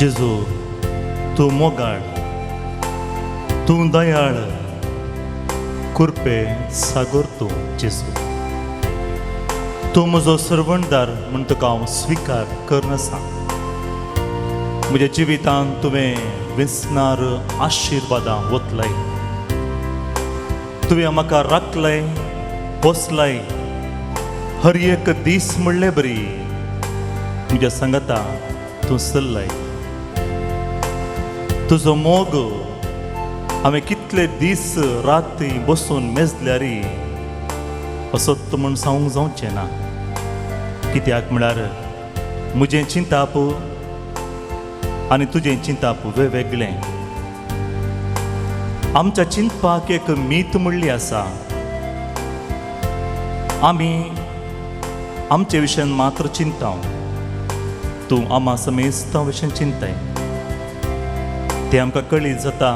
जेजू तूं मोगाळ, तूं दयाळ, कुरपे सागोर तूं जेजू. तूं म्हजो सर्वणदार म्हूण तुका हांव स्विकार करनासा. म्हज्या जिवितांत तुवें विसनार आशिर्वादां वतलय, तुवें म्हाका राखलय, पोसलय. हर एक दीस म्हणले बरी म्हज्या सांगता तूं चल्लय. तुजो मोग हांवें कितले दीस राती बसून मेजल्यार असो तूं म्हूण सांगूंक जावचें ना. कित्याक म्हळ्यार म्हजें चिंताप आनी तुजें चिंताप वेगवेगळें. आमच्या चिंतपाक एक मीत म्हणली आसा. आमी आमचे विशयान मात्र चिंता, तूं आमा समेस्ता विशयान चिंताय. तें आमकां कळीत जाता.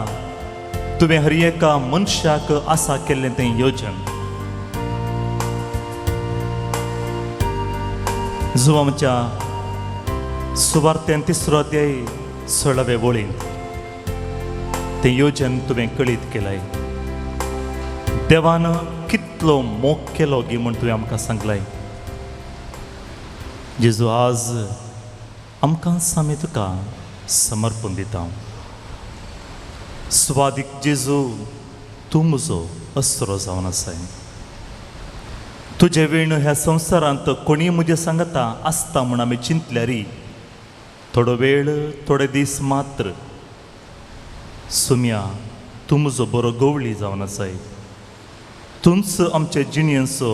तुवें हर एका मनशाक आसा केल्लें तें योजन. जुवांच्या सुवार्त्यान तिसरो अध्याय 16वे वळींत तें योजन तुवें कळीत केलाय. देवान कितलो मोग केलो गी म्हूण तुवें आमकां सांगलाय. जेजू आज आमकां आमी तुका समर्पण दिता. स्वादीक जेजू तूं म्हजो अस्रो जावन आसाय. तुजें वेण ह्या संवसारांत कोणीय म्हजें सांगता आसता म्हूण आमी चिंतल्यार थोडो वेळ थोडे दीस मात्र. सुम्या तूं म्हजो बरो गवळी जावन आसाय. तूंच आमचे जिणेचो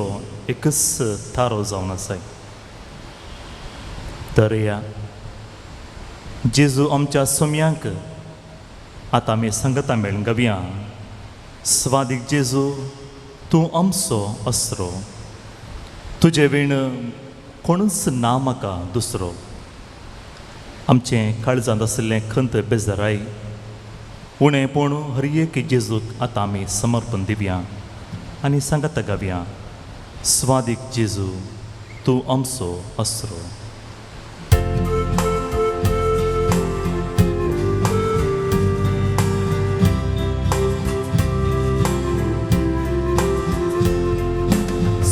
एकच थारो जावन आसाय. तर या जेजू आमच्या सोम्यांक आतां आमी सांगता मेळून गावया. स्वादीक जेजू तूं आमचो आसरो, तुजे वीण कोणूच ना म्हाका दुसरो. आमचें काळजांत आशिल्लें खंत बेजाराय उणें पूण हर एक जेजूक आतां आमी समर्पण दिवया आनी सांगता गावया. स्वादीक जेजू तूं आमचो आसरो.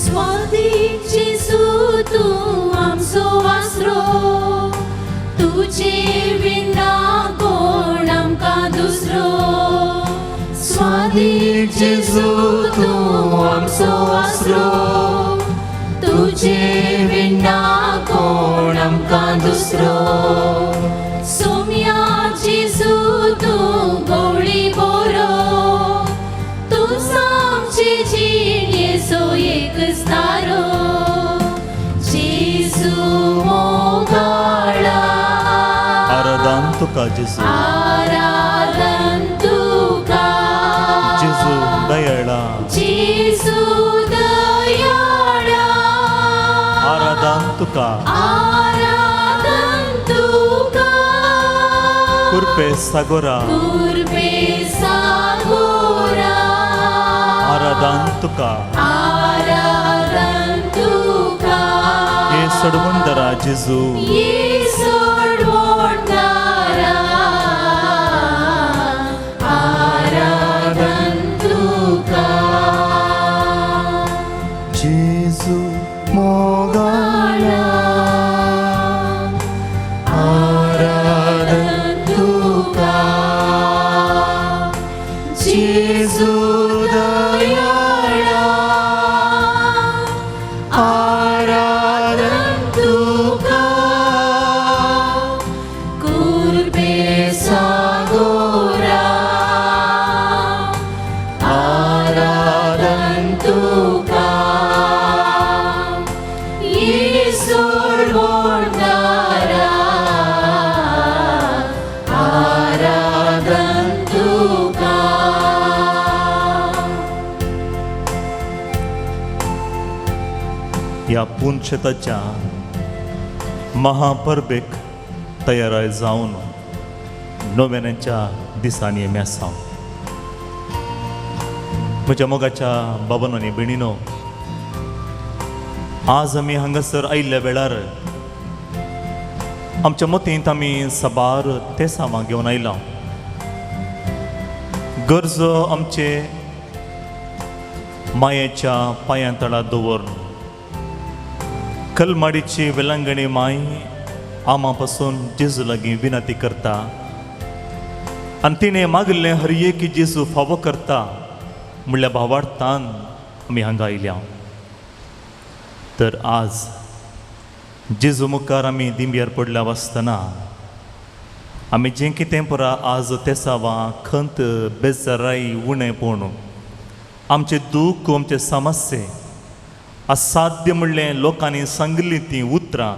स्वादीक जेजू तूं आमचो आसरो, तुजे विना कोण आमकां दुसरो. स्वादीक जेजू तूं आमचो आसरो, तुजे विना कोण आमकां दुसरो. सोम्या जेजू तूं गोवळी बोरो, तूं आमचे जिणेचो एक तारो. जेजू मोगाळा, आराधन तुका जेजू, आराधन तुका. जेजू दयाळा, जेजू दयाळा, आराधन तुका. आराधन तुका. कुरपे सागोरा, कुरपे सागोरा, आराधन तुका. आराधन तुका. हे सडवंदरा जेजू, ये सोडवणदारा, आराधन तुका. जेजू मोगाळा, आराधन तुका. जेजू दयाळा, आराधन तुका. कुरपे सागोरा, आराधन तुका. ये सोडवणदारा, आराधन तुका. ह्या पुनशेताच्या महापरबेक तयार जावन नोव्यान्यांच्या दिसांनी आमी आसा. म्हज्या मोगाच्या बाबानो आनी भयणीनो, आज आमी हांगासर आयिल्ल्या वेळार आमच्या मतींत आमी साबार तेसांवां घेवन आयला. गरजो आमचे मायेच्या पांयां तळा दवरून कलमाडीची वेलंगणी माय आमा पासून जेजू लागीं विनंती करता आनी तिणें मागिल्लें हर एक जेजू फावो करता म्हणल्यार भावार्थान आमी हांगा आयल्या. तर आज जेजू मुखार आमी दिंब्यार पडल्या आसतना आमी जें कितें पुरा आज तेसावां खंत बेजाराय उणेपण आमचें दूख आमचें समस्ये असाध्य म्हणलें लोकांनी सांगिल्लीं तीं उतरां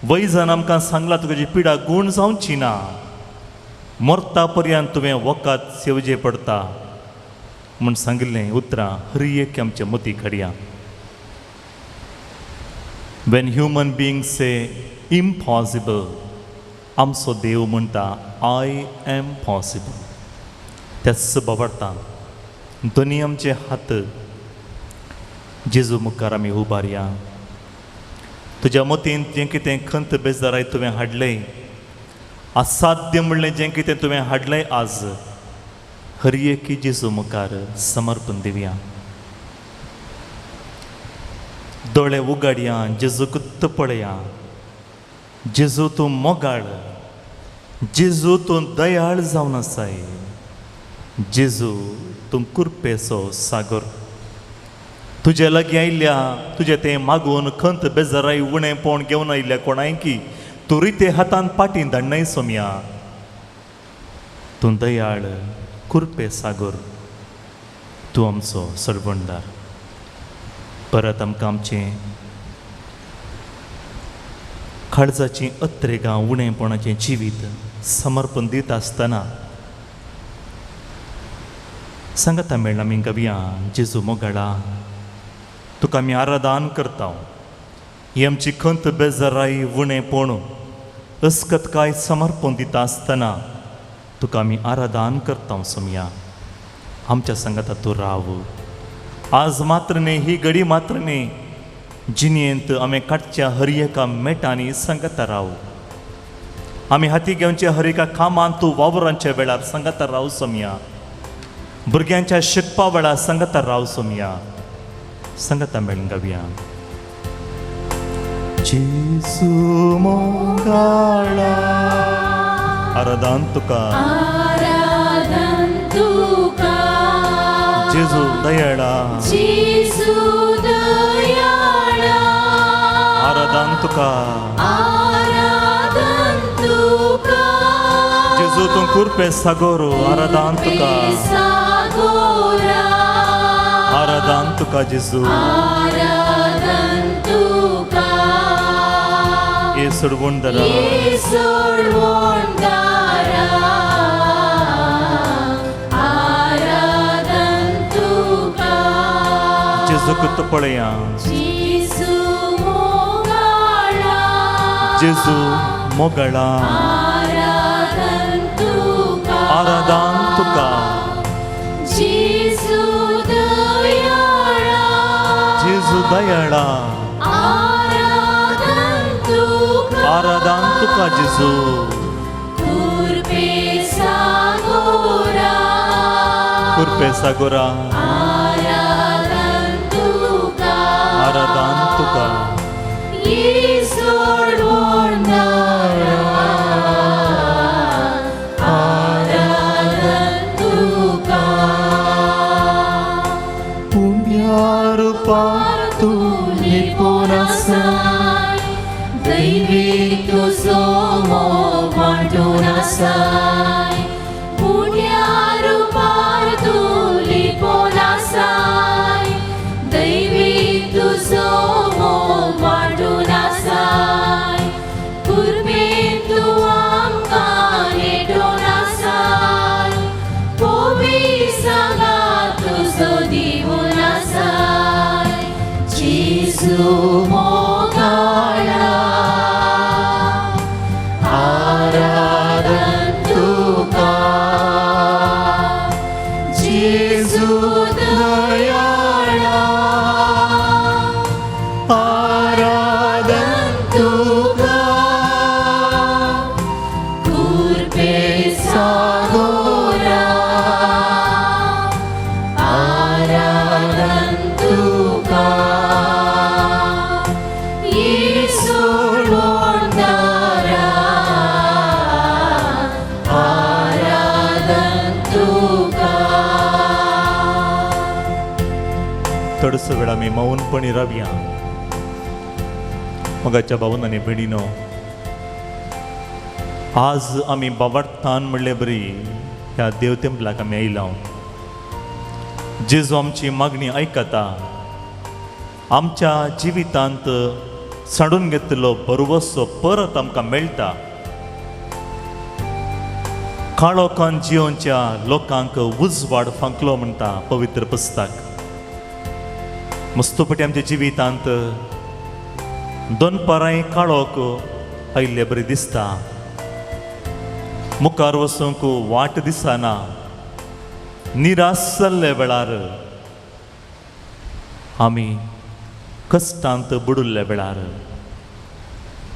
वैजान आमकां सांगलां तुजी पिडा गूण जावची ना, मरता पर्यंत तुवें वखद सेवचें पडटा म्हूण सांगिल्लें उतरां हर एक आमच्या मती खडया. When human beings say impossible, आमचो देव म्हणटा I am possible. त्याच बाबडटा दोनी आमचे हात जेजू मुखार आमी उबारया. तुज्या मतींत जें कितें खंत बेजाराय तुवें हाडलें, असाध्य म्हणलें जें कितें तुवें हाडलें आज हर एक जेजू मुखार समर्पण दिवया. दोळे उगाडया, जेजूकूच पळया. जेजू तूं मोगाळ, जेजू तूं दयाळ जावन आसाय, जेजू तूं कुरपेचो सागर. तुजे लागीं आयिल्ल्या तुजें तें मागून खंत बेजाराय उणेपण घेवन आयिल्ल्या कोणायकी तूं रिते हातान पाटी धाडनाय सोमया. तूं दयाळ कुरपे सागर, तूं आमचो सरवणदार. परत आमकां आमचें काळजाचीं अत्रेगां उणेपणाचें जिवीत समर्पण दिता आसतना सांगता मेळ्ळा आमी गवया. जेजू मोगाळा, तुका आमी आराधन करता. ही आमची खंत बेजाराय उणेपण अस्कतकाय समर्पण दिता आसतना तुका आमी आराधन करता सोमया. आमच्या सांगाता तूं राव. आज मात्र न्ही, ही घडी मात्र न्ही, जिणेंत आमी काडच्या हर एका मेटांनी सांगता राव. आमी हाती घेवच्या हर एका कामांत तूं वावरांच्या वेळार सांगता राव सोमया. भुरग्यांच्या शिकपा वेळार सांगता राव सोमया. सांगता मेळून गावया. जेजू मोगाळा आराधन तुका, आराधन तुका, जेजू दयाळा, जेजू दयाळा, आराधन तुका, आराधन तुका, जेजू तूं कुरपे सागोर, आराधन तुका, सागोरा, आराधन तुका जेजू, आराधन तुका, ये सोडवणदारा, ये सोडवणदारा, आराधन तुका, जेजूक पळया, जेजू मोगाळा, जेजू मोगाळा, आराधन तुका, आराधन तुका, जेजू दयाळा, जेजू दयाळा, आराधन तुका, आराधन तुका जेजू, कुरपे सागोरा, कुरपे सागोरा, आराधन तुका, आराधन तुका, ये सोडवणदारा, आराधन तुका, पुण्या रुपार तूं लिपोवन आसाय, दैवी तुजो मोग वांटून आसाय, पुण्या रुपार तूं लिपोवन आसाय, दैवी तुजो मोग वांटून आसाय, कुरबेन तूं आमकां नेटोवन आसाय, पोवी सांगात तुजो दिवन आसाय, जेजू मोगाळा, आराधन तुका, जेजू दयाळा, आराधन तुका, थोडोसो वेळ आमी मौनपणी रावया. मोगाच्या भावन आनी भयणीनो, आज आमी बाबार्थान म्हणले बरी ह्या देव तेंपलाक आमी आयला. जेजू आमची मागणी आयकता, आमच्या जिवितांत सांडून घेतिल्लो भरवसो परत आमकां मेळटा. काळोखान जियोवच्या लोकांक उजवाड फांकलो म्हणटा पवित्र पुस्तक. मस्तपटी आमच्या जिवितांत दनपारांय काळोख आयिल्ले बरी दिसता, मुखार वचूंक वाट दिसना. निराश जाल्ले वेळार, आमी कश्टांत बुडिल्ल्या वेळार,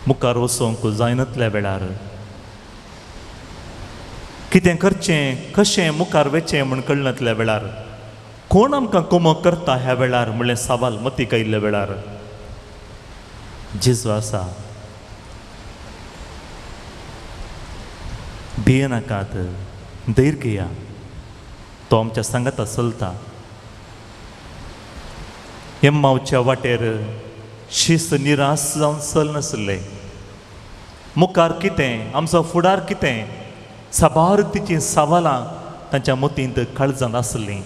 मुखार वचूंक जायनातल्या वेळार कितें करचें कशें मुखार वचचें म्हूण कळनातल्या वेळार, कोण आमकां कुमक करता ह्या वेळार म्हणलें सवाल मतीक आयिल्ल्या वेळार जेजू आसा. भियेनाकात, धैर्य घेया, तो आमच्या सांगाता चलता. एम्मावच्या वाटेर शिस्त निराश जावन चलनासले. मुखार कितें, आमचो फुडार कितें, साबार तिचीं सवालां तांच्या मतींत काळजांत आसलीं.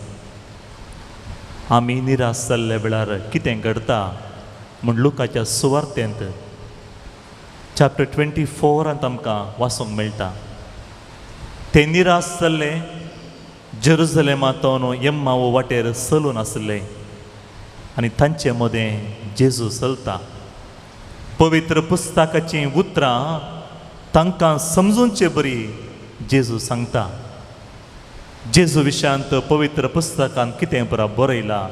आमी निराश जाल्ल्या वेळार कितें घडता म्हूण लुकाच्या सुवार्तेंत चॅप्टर 24 आमकां वाचूंक मेळटा. ते निराश जाल्ले जेरुजलेमांतून एम्माव वाटेर चलून आसले आनी तांचे मदें जेजू चलता. पवित्र पुस्तकाचीं उतरां तांकां समजूनचे बरी जेजू सांगता. जेजू विशयांत पवित्र पुस्तकांत कितें परा बरयलां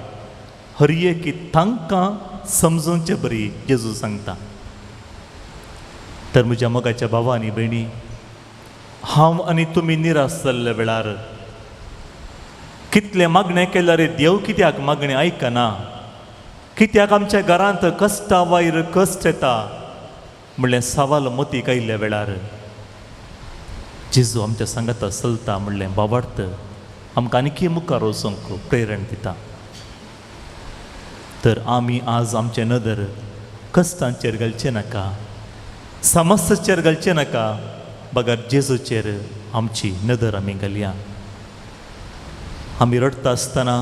हर एक तांकां समजूनचे बरी जेजू सांगता. तर म्हज्या मोगाच्या भावा आनी भयणी, हांव आनी तुमी निराश जाल्ल्या वेळार कितलें मागणें केल्यार देव कित्याक मागणें आयकना, कित्याक आमच्या घरांत कश्टा वयर कश्ट येता म्हणलें सवाल मतीक आयिल्ल्या वेळार जेजू आमच्या सांगाता चलता म्हणलें बाबार्थ आमकां आनीक मुखार वचूंक प्रेरण दिता. तर आमी आज आमचे नदर कश्टांचेर घालचें नाका, समस्याचेर घालचें नाका, बगर जेजूचेर आमची नदर आमी घालया. आमी रडटा आसतना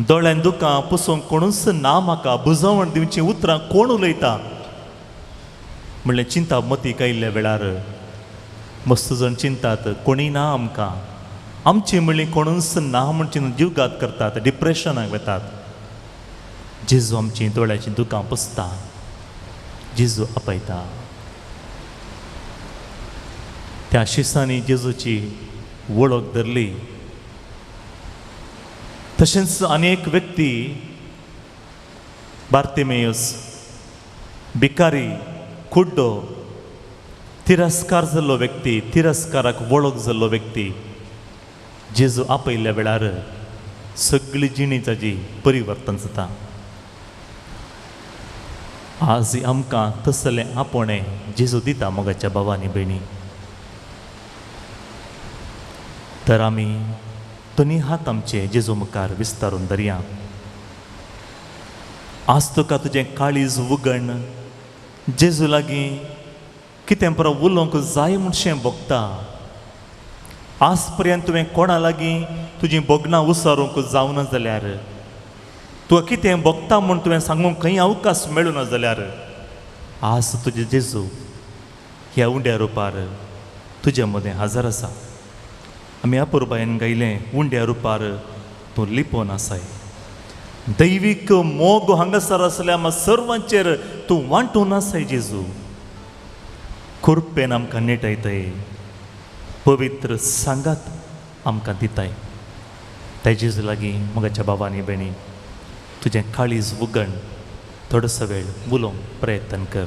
दोळ्यान दुकां पुसूंक कोणूच ना, म्हाका बुजवण दिवचीं उतरां कोण उलयता म्हणलें चिंता मतीक आयिल्ल्या वेळार मस्त जण चिंतात कोणीय ना आमकां, आमची म्हणली कोणूच ना म्हूण चिंतून जीवघात करतात, डिप्रेशनाक वतात. जेजू आमची दोळ्याचीं दुकां पुसता, जेजू आपयता. त्या शिसांनी जेजूची वळख धरली. तशेंच अनेक व्यक्ती बार्तिमेयस भिकारी कुड्डो तिरस्कार जाल्लो व्यक्ती, तिरस्काराक वळख जाल्लो व्यक्ती जेजू आपयल्ल्या वेळार सगळी जिणी ताजी परिवर्तन जाता. आज आमकां तसलें आपोवणें जेजू दिता मोगाच्या भावा आनी भयणी. तर आमी दोनी हात आमचे जेजू मुखार विस्तारून धरया. आज तुका तुजें काळीज उगण जेजू लागीं कितें परत उलोवंक जाय म्हणशें भोगता. आज पर्यंत तुवें कोणा लागीं तुजीं भोगणां उसारूंक जावना जाल्यार, तुका कितें भोगता म्हूण तुवें सांगूंक खंय अवकाश मेळूना जाल्यार, आज तुजें जेजू ह्या उंड्या रुपार तुजे मदें हजर आसा. आमी अपुरबायेन गायलें, उंड्या रुपार तूं लिपोवन आसाय, दैवीक मोग हांगासर आसल्या आमकां सर्वांचेर तूं वांटून आसाय. जेजू कृपेन आमकां नेटयताय, पवित्र सांगात आमकां दिताय. त्या जेजू लागीं मोगाच्या बाबा आनी भयणी तुजें काळीज उगण थोडोसो वेळ उलोवंक प्रयत्न कर.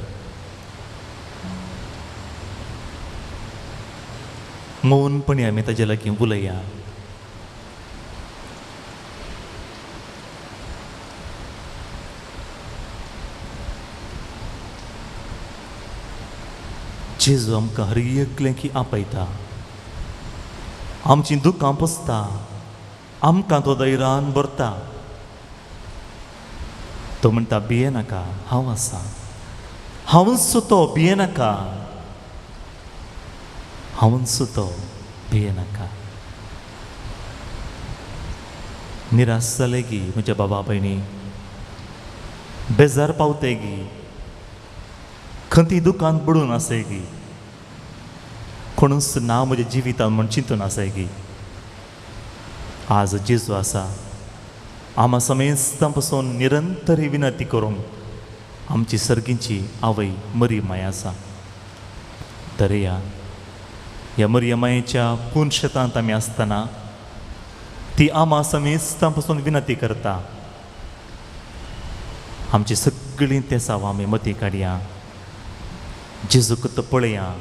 मौनपणी आमी ताजे लागीं उलया. जेजू आमकां हर एकलें की आपयता, आमचीं दुकां पुसता, आमकां तो धैर्यान भरता. तो म्हणटा भिये नाका, हांव आसा, हांवूच तो, भिये नाका, हांवूच तो, भिये नाका। निराश जाले गी म्हज्या बाबा भयणी, बेजार पावते गी, खंती दुकान बुडून आसय गी, कोणूच ना म्हज्या जिवितान म्हूण चिंतून आसय गी, आज जेजू आसा आमा समेस्तां पसून निरंतर ही विनंती करूंक आमची सर्गींची आवय मरी माय आसा। तर ह्या मरिया मायेच्या पुनशेतांत आमी आसतना ती आमा समेस्तां पसून विनंती करता, आमची सगळीं तेसांव आमी मती काडया, जेजूक तो पळया,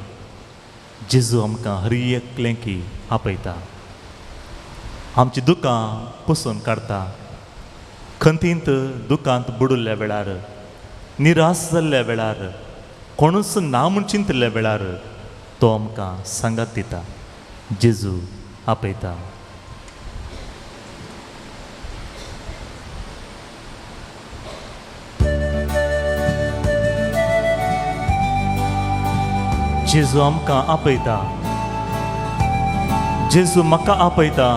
जेजू आमकां हर एकलें की आपयता, आमची दुकां पुसून काडटा। खंतींत दुकांत बुडुल्ल्या वेळार, निराश जाल्ल्या वेळार, कोणूच ना म्हूण चिंतिल्ल्या वेळार तो आमकां सांगात दिता, जेजू आपयता। जेजू आमकां आपयता, जेजू म्हाका आपयता,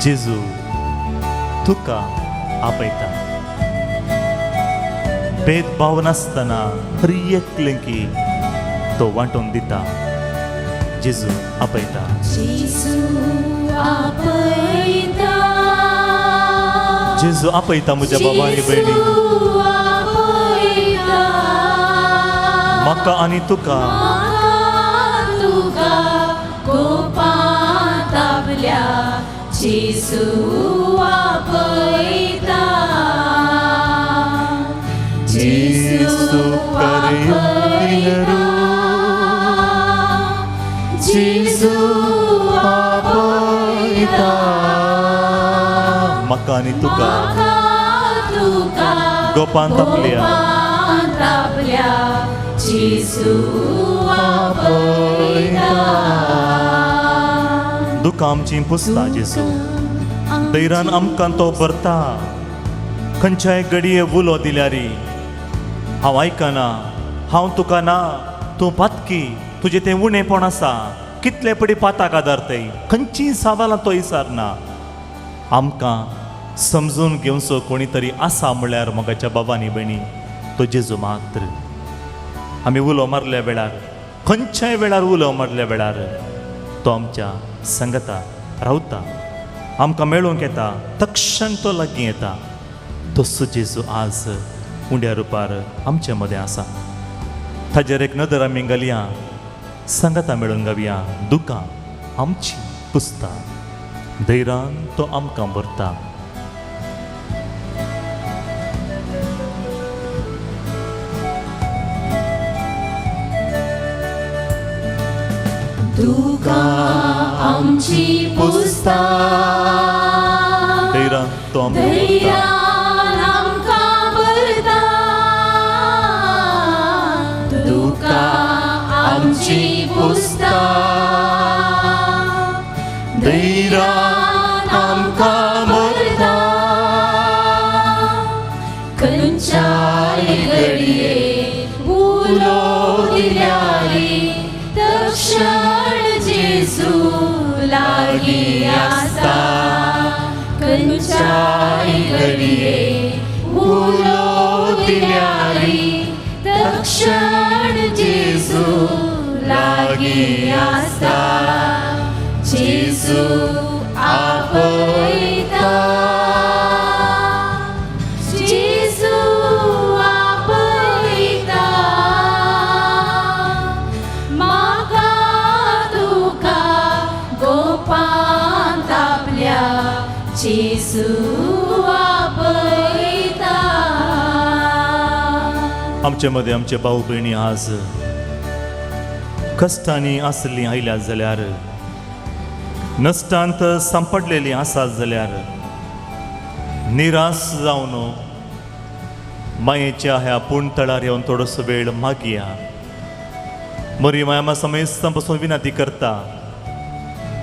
जेजू तुका आपयता। भेदभाव नासतना हर एकलें की तो वांटून दिता, जेजू आपयता। जेजू आपयता, जेजू आपयता म्हज्या बाबा आनी भयणी, म्हाका आनी तुका, तुका गोपांत आपल्या जेजू आपयता, जेजू आपयता, जेजू आपयता, म्हाका आनी तुका, तुका गोपांत आपल्या, आपल्या जेजू आपयता। दुकां आमचीं पुसता जेजू, दैरान आमकां तो भरता। खंयच्याय घडये उलो दिल्यारी हांव आयकना, हांव तुका ना, तूं पातकी, तुजें तें उणेपण आसा, कितले पडी पाताक आदारतय, खंयचीं सवालां तो विचारना। आमकां समजून घेवचो कोणी तरी आसा म्हणल्यार मोगाच्या बाबांनी भयणी तो जेजू मात्र। आमी उलो मारल्या वेळार, खंयच्याय वेळार उलो मारल्या वेळार तो आमच्या संगता रावता, आमकां मेळूंक येता, तक्षण तो लागीं येता। तसो जेजू आज उंड्या रुपार आमचे मदें आसा। ताजेर एक नदर आमी घालया, संगता मेळून गावया, दुकां आमची पुसता, धैर्यान तो आमकां भरता। दुकां आमची पुसता, धैर्यान तो आमकां भरता, धैर्यान आमकां भरता, दुकां आमची पुसता, धैर्यान आमकां भरता। खंयच्याय घडये उलो दिल्यारी तक्षण जेजू लागीं आसता, खंयच्याय घडये उलो दिल्यारी तक्षण जेजू लागीं आसता, जेजू आपयता, जेजू आपयता, म्हाका तुका गोपांत आपल्या जेजू आपयता। आमचे मदें आमचे भाव भयणी आज कश्टांनी आसलीं आयल्या जाल्यार, नश्टांत सांपडलेलीं आसात जाल्यार, निराश जावन मायेच्या ह्या पूण तळार येवन थोडोसो वेळ मागया। मरी माय समेस्तां पसून विनंती करता,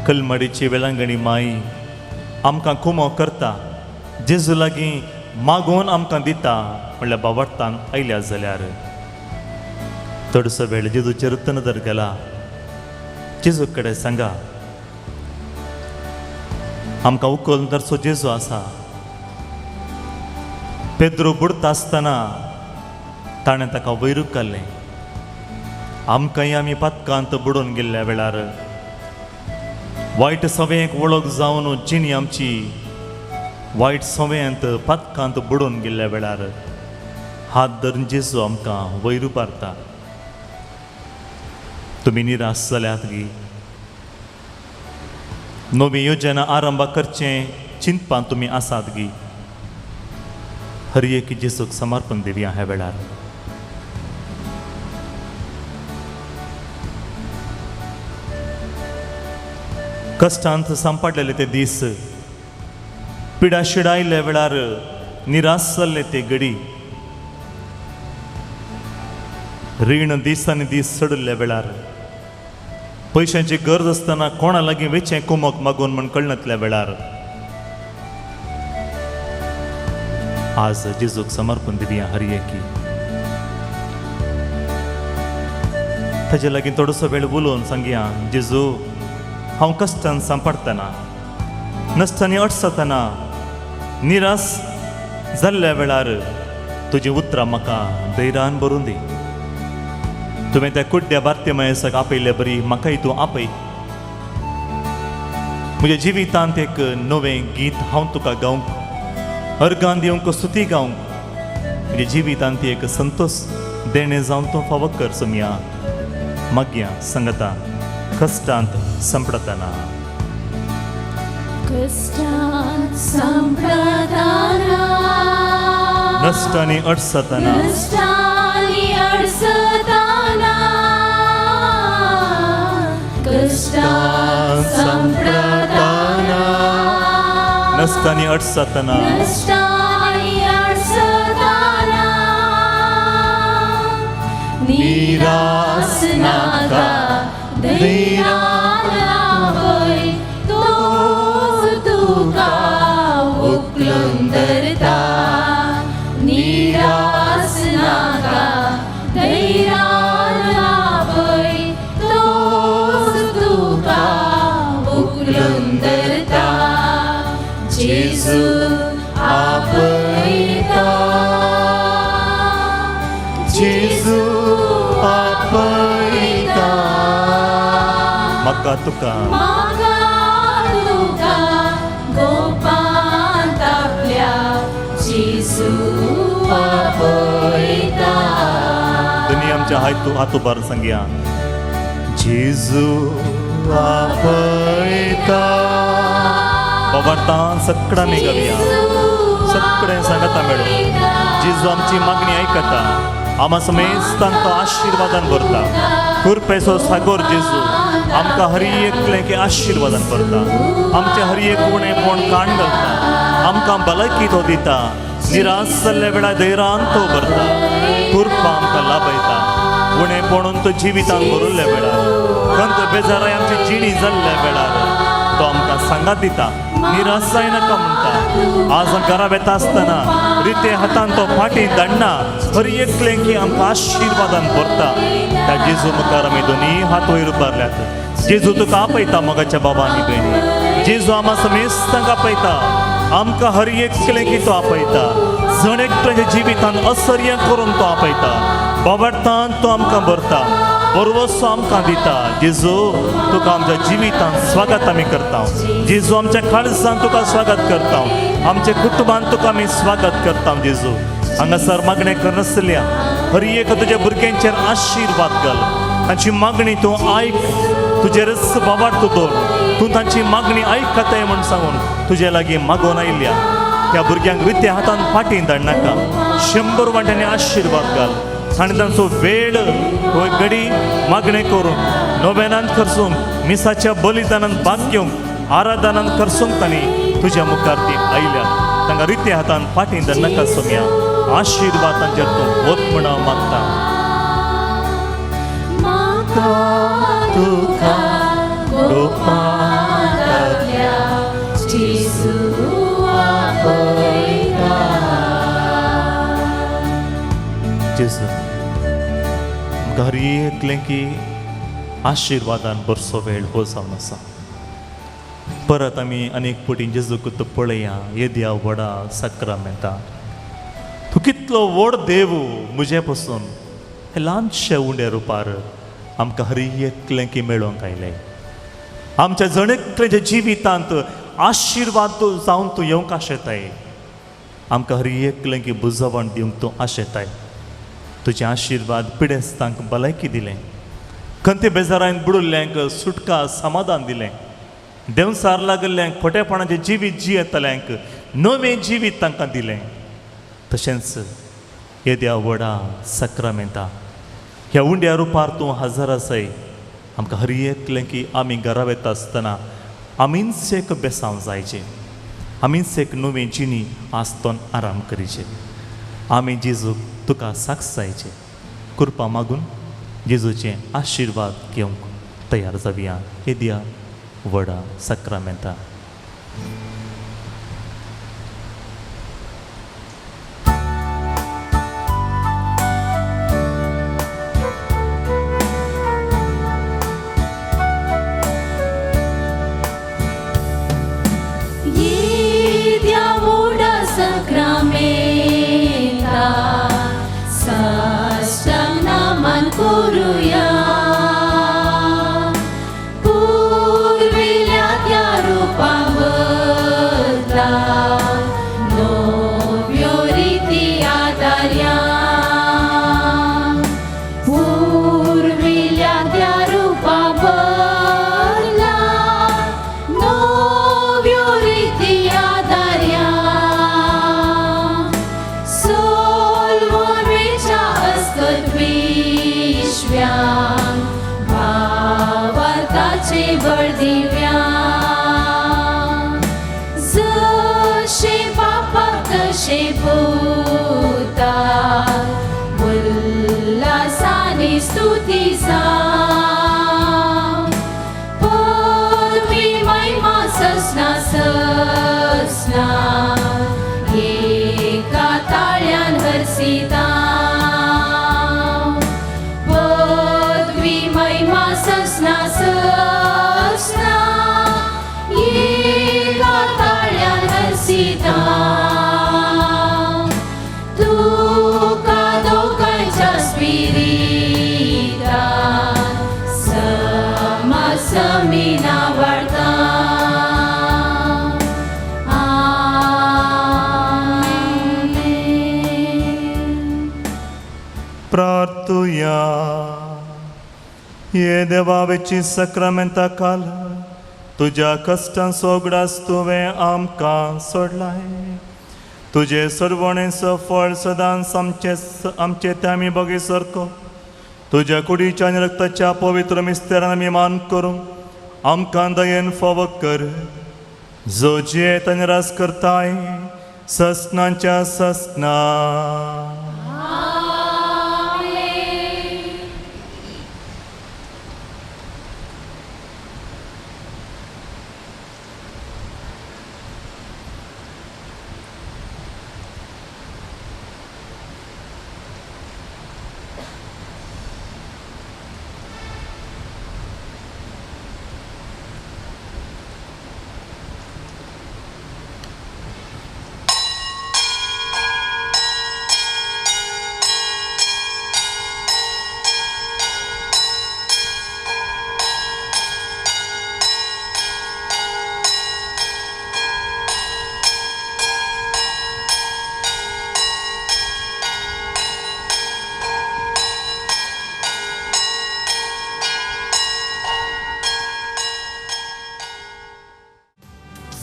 कलमडीची वेळांगणी माई आमकां कुमो करता, जेजू लागीं मागून आमकां दिता म्हणल्यार बावडतान आयल्या जाल्यार थोडसो वेळ जेजूचेर नदर गेला. जेजू कडेन सांगा, आमकां उखलून धरचो जेजू आसा. पेद्रो बुडता आसतना ताणें ताका वयर काडलें. आमकांय आमी पातकांत बुडून गेल्ल्या वेळार वायट सवयेक वळख जावन जिणी आमची वायट सवयांत पातकांत बुडून गेल्ल्या वेळार हात धरून जेजू आमकां वयर उबारता. तुमी निराश जाल्यात गी? नवी योजना आरंभ करचें चिंतपान तुमी आसात गी? हर एक जेजूक समर्पण दिवया ह्या वेळार. कश्टांत सांपडलेले ते दीस, पिडा शिडायल्ल्या वेळार निराश जाल्ले ते घडी, रीण दिसांनी दीस चडिल्ल्या वेळार, पयशांची गरज आसतना कोणा लागीं वेचें कुमक मागून म्हण कळनातल्या वेळार आज जेजूक समर्पण दिवया हर एकी. ताजे लागीं थोडोसो वेळ उलोवन सांगया, जेजू हांव कश्टान सांपडटना, नश्टांनी अडसतना, निराश जाल्ल्या वेळार तुजी उतरां म्हाका धैर्यान भरून दी. तुवें त्या कुड्ड्या भारतीय मयेसाक आपयल्ले बरी म्हाकाय तूं आपय. म्हज्या जिवितांत एक नवें गीत हांव तुका गावंक, अर्गान दिवंक, स्तुती गावंक, म्हज्या जिवितांत एक संतोश देणें जावन तूं फावो कर सोमया. मागया सांगता कश्टांत सांपडटना, कश्टांत सांपडटना, नश्टांनी अडसतना, नश्टांनी अडसतना, कश्टांत सांपडटना, नश्टांनी अडसतना, नश्टांनी अडसतना, निरास नाका धैर्यान आपय, तोच तुका उखलून धरता. निरास नाका धैर्यान आपय, तोच तुका उखलून धरता. जेजू आपयता, जेजू आपयता, म्हाका तुका, म्हाका तुका गोपांत आपल्या जेजू आपयता. दोनी आमच्या हात उबार सांगया, जेजू आपयता. बाबार्तान सगळ्यांनी गावया, सगळें सांगता मेळून. जेजू आमची मागणी आयकता, आमा समेस्तांक तो आशिर्वादान भरता. कृपेचो सागोर जेजू आमकां हर एकलें की आशिर्वादान भरता. आमचें हर एक उणेपण काण घालता, आमकां भलायकी तो दिता, निराश जाल्ल्या वेळार धैर्यान तो भरता, कृपा आमकां लाभयता. उणेपणून तो जिवितान भरिल्ल्या वेळार, खंत बेजाराय आमची जिणी जाल्ल्या वेळार तो आमकां सांगात दिता, निराश जायनाका म्हणटा. आज घरा वेता आसतना रिते हातान तो फाटी धाडना, हर एकलें की आमकां आशिर्वादान भरता. त्या जेजू मुखार आमी दोनी हात वयर उबारल्यात. जेजू तुका आपयता मोगाच्या बाबा आनी भयणी. जेजू आमा समेस्तांक आपयता, आमकां हर एकलें की तो आपयता. जण एकल्याच्या जिवितान असर्य करून तो आपयता. बाबार्तान तो आमकां भरता, बरवसो आमकां दिता. जेजू तुका आमच्या जिवितान स्वागत आमी करता. जेजू आमच्या काळजान तुका स्वागत करता, आमच्या कुटुंबान तुका आमी स्वागत करता. जेजू हांगासर मागणें करनासल्या हर एक तुज्या भुरग्यांचेर आशिर्वाद घाल. तांची मागणी तूं आयक, तुजेरच बाबार तूं दवर. तूं तांची मागणी आयकताय म्हूण सांगून तुजे लागीं मागोवन आयल्या. त्या भुरग्यांक रित्या हातान फाटीं धाडनाका, 100 वांट्यांनी आशिर्वाद घाल आनी तांचो वेळ हो घडी मागणें करूंक, नोवेनान खर्चूंक, मिसाच्या बलिदानान भाग घेवंक, आराधनान खर्चूंक तांणी तुज्या मुखार ती आयल्यात. तांकां रित्या हातान फाटीं धाडनाका सोमया. आशिर्वाद तांचेर तूं वत म्हण हांव मागता. म्हाका तुका गोपांत आपल्या जेजू आपयता. एकलें की आशिर्वादान बरसो वेळ हो जावन आसा. परत आमी अनेक पटी जेजूक पळया, येद्या व्हडा साक्रामेंता तूं कितलो व्हड देव म्हजे पसून हे ल्हानशे उंड्या रुपार आमकां हर एकलें की मेळोवंक आयलें. आमच्या जण एकल्याच्या जिवितांत आशिर्वाद जावन तूं येवंक आशेताय, आमकां हर एकलें की बुजवण दिवंक तूं आशेताय. तुजे आशिर्वाद पिडेस्तांक भलायकी दिलें, खंती बेजारान बुडिल्ल्यांक सुटका समाधान दिलें, देंवसार लागिल्ल्यांक खोटेपणाचें जिवीत जियेतल्यांक नवें जिवीत तांकां दिलें. तशेंच येद्या व्हडा साक्रामेंता ह्या उंड्या रुपार तूं हजर आसाय. आमकां हर एकलें की आमी घरा वता आसतना आमीच एक बेसांव जायचें, आमीच एक नवी जिणी आसतोन आराम करीचे. आमी जेजूक तुका साक्ष जायचे. कृपा मागून जेजूचे आशिर्वाद घेवंक तयार जावया येद्या व्हडा साक्रामेंता. येद्या व्हडा साक्रामेंता साष्टांग नमन करुया, पुर्विल्ल्या त्या रुपा बदला नव्यो रिती आदारया, पुर्विल्ल्या त्या रुपा बदला नव्यो रिती आदारया. सोलवणेच्या अस्कत विश्व्यान भावार्थाचे बळ दिव्या, जशे बापाक तशे पुताक उल्हासानी स्तुती जावं, पदवी महिमा ससना ससना एका ताळ्यान हरसिता, पदवी महिमा ससना ससना एका ताळ्यान हरसिता. तुका दोगांयच्या स्पिरितान समासमिना वाडता. आमेन. प्रार्थुया. ये देवावेची साक्रामेंता काल तुज्या कश्टांचो उगडास तुवें आमकां सोडलाय. तुजे सरवणेचो फळ सदांच आमचे ते आमी बगे सारको तुज्या कुडीच्या आनी रक्ताच्या पवित्र मिस्तेरान आमी मान करूंक आमकां दयेन फावो कर, जो जियेत आनी राज करताय ससनाच्या ससना. आमेन.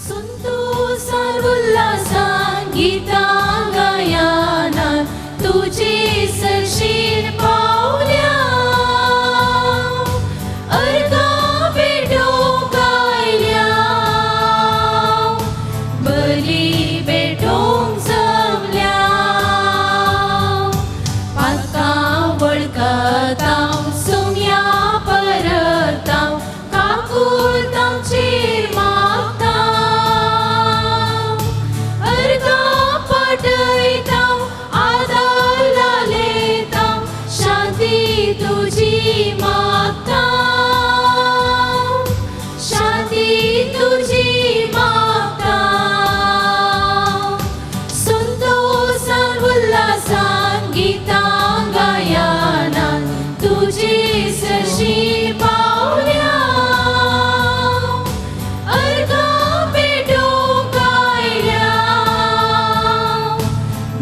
संतोषान उल्हासान गीतां गायनान तुजी सरशीर पावल्या, अर्गां भेटोवंक आयल्या, बली भेटोवंक जमल्या, पातकां वळखतां सुम्या परतां काकुळतांचेर मागता, अर्गां पाटयता आदार लायता, शांती तुजी तुजी मागता संतोषान उल्हासान गितां गायनान तुजी सरशी पावल्या अर्घां पेटोवंक आयल्या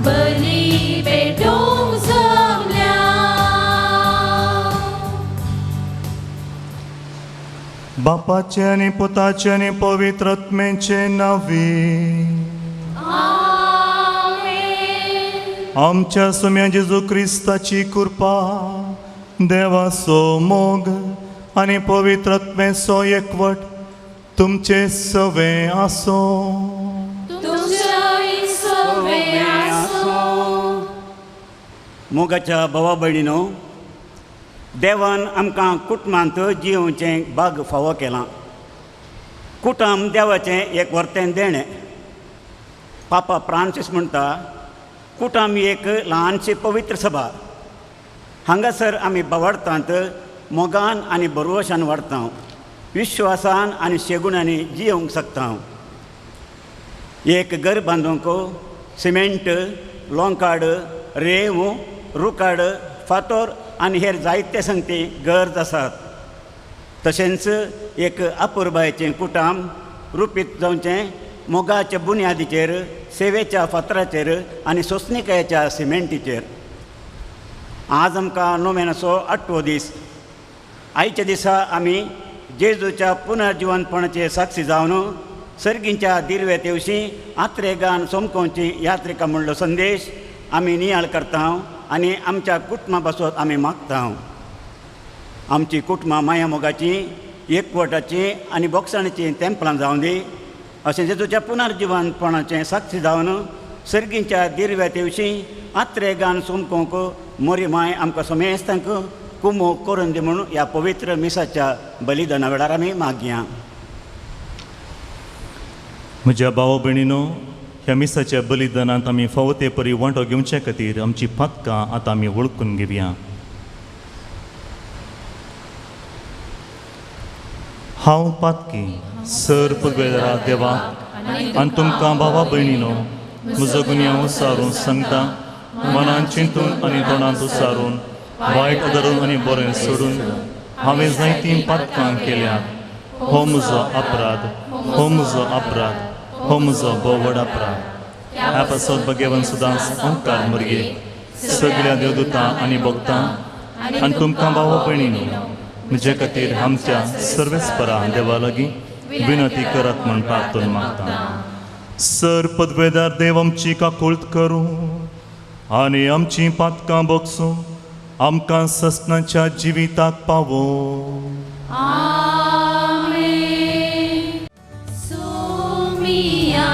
बली पेटोवंक जमल्या. बापाचे आनी पुताचे आनी पवित्र आत्म्याचे नांवे. आमेन. आमच्या सोम्या जेजू क्रिस्ताची कृपा, देवाचो मोग आनी पवित्र आत्म्याचो एकवट तुमचे सवे आसूं. तुमच्याय सवे आसूं. मोगाच्या भावा भयणीनो, देवान आमकां कुटुंबांत जियोवचें भाग फावो केलां. कुटुंब देवाचें एक वर्तें देणें. पापा फ्रांसीस म्हणटा, कुटुंब एक ल्हानशी पवित्र सभा. हांगासर आमी बावडटात, मोगान आनी बरवशान वाडटा, विश्वासान आनी शेगुणांनी जियोवंक शकता. एक घर बांदूंक सिमेंट, लोंकाड, रेंव, रुकाड, फातोर आनी हेर जायते संगती गरज आसात. तशेंच एक अपुरबायेचें कुटाम रुपीत जावचें मोगाच्या बुन्यादीचेर, सेवेच्या फातराचेर आनी सोंसणिकायेच्या सिमेंटीचेर. आज आमकां नोवेनाचो आठवो दीस. आयच्या दिसा आमी जेजूच्या पुनर्जिवनपणाचे साक्षी जावन सर्गींच्या दिर्वे तेवशी आत्रेगान सोमकोवची यात्रिका म्हणलो संदेश आमी नियाळ करता आनी आमच्या कुटुंबा पासत आमी मागता. आमची कुटुंबां माया मोगाची, एकवटाची आनी बोगसाणीची तेंपलां जावं दी. अशें जेजूच्या पुनर्जिवनपणाचें साक्षी जावन सर्गींच्या दिर्व्या तेवशी आत्रेगान सोमकोवंक मोरी माय आमकां समेस्तांक कुमोक करून दी म्हणून ह्या पवित्र मिसाच्या बलिदाना वेळार आमी मागया. म्हज्या भाव भयणीनो, ह्या मिसाच्या बलिदानांत आमी फावो ते परी वांटो घेवचे खातीर आमची पातकां आतां आमी वळखून घेवया. हांव पातकी सर पुर्वेदारा देवा आनी तुमकां भावा भयणीनो म्हजो गुन्यांव सारून सांगता. मनान चिंतून आनी तोंडांत सारून, वायट धरून आनी बरें सोडून हांवें जायतीं पातकां केल्यात. हो म्हजो अपराध, हो म्हजो अपराध, हो म्हजो भोव व्हड अपराध. ह्या पासत भगेवन सुदां ओंकार मुरगे सगळ्या देवदूतां आनी भक्तां आनी तुमकां भाव भयणीनो म्हजे खातीर आमच्या सर्वेस्परा देवा लागीं विनंती करात म्हूण प्रार्थना मागता. सर पदवेदार देव आमची काकुळत करूं आनी आमची पातकां बगसूं आमकां ससनाच्या जिविताक पावो. आमेन. सोमिया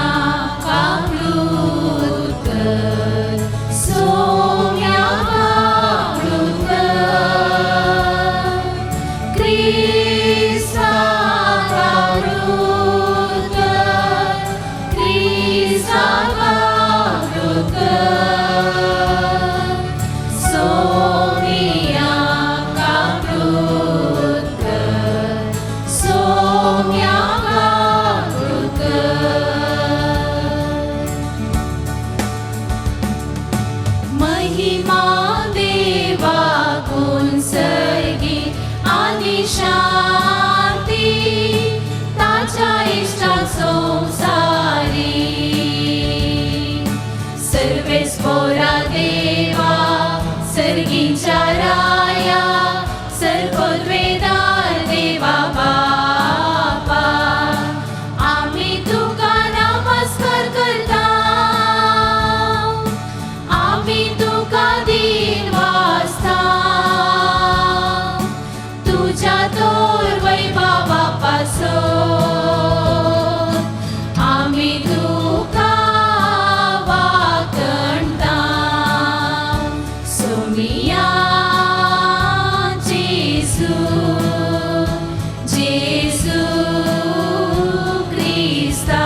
काकूत कर, सोम्या काकूत कर, क्रिस्ता काकूत कर, क्रिस्ता काकूत कर, सोमिया काकूत कर, सोम्या काकूत कर. महिमा देवा कुंसर्गी आनी शांती ताच्या इश्टां संवसारी. सर्वेस्पोरा देवा सर्गींच्या राया सर्वोद्वेदार देवा बापा आमी तुका नमस्कार करता, आमी तुका दीन वाचता, तुज्या तोर वैभवा पासत आमी तुका वाकणता. सोमिया जेजू, जेजू क्रिस्ता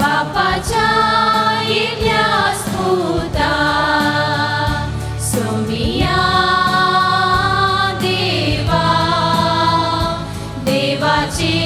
बापाच्या इल्ल्यास पुता, सोमिया देवा देवाचे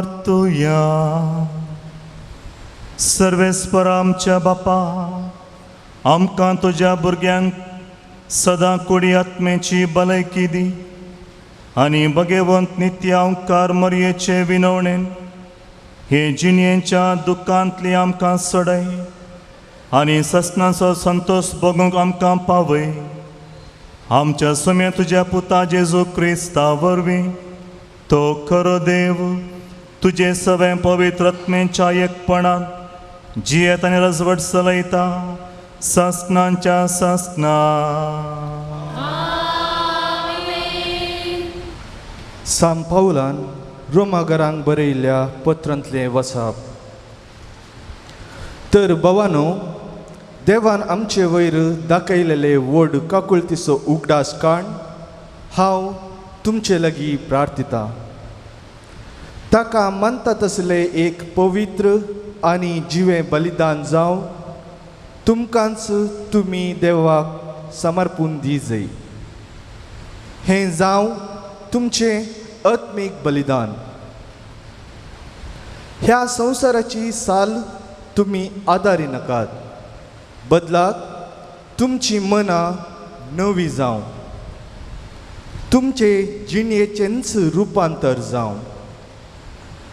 प्रार्थुया. सर्वेस्पर आमच्या बापा, आमकां तुज्या भुरग्यांक सदां कुडी आत्म्याची भलायकी दी आनी भगेवंत नित्य अंकार मरयेचे विनवणेन हे जिणेच्या दुख्खांतली आमकां सोडय आनी ससनाचो संतोश भोगूंक आमकां पावय. आमच्या सुम्या तुज्या पुता जेजू क्रिस्ता वरवीं, तो खरो देव तुजे सवें पवित्र आत्म्याच्या एकपणान जियेत आनी रजवट चलयता ससनांच्या ससना. सान पावलान रोमागरांक बरयल्ल्या पत्रांतलें वसाप. तर भावानो, देवान आमचे वयर दाखयलेले व्हड काकुळतीचो उगडास काण हांव तुमचे लागीं प्रार्थितां. ताका मानता तसलें एक पवित्र आनी जिवें बलिदान जावं तुमकांच तुमी देवाक समर्पून दी जाय. हें जावं तुमचें आत्मीक बलिदान. ह्या संवसाराची साल तुमी आदारी नाकात, बदलाक तुमची मनां नवी जावं, तुमचे जिणयेचेंच रुपांतर जावं.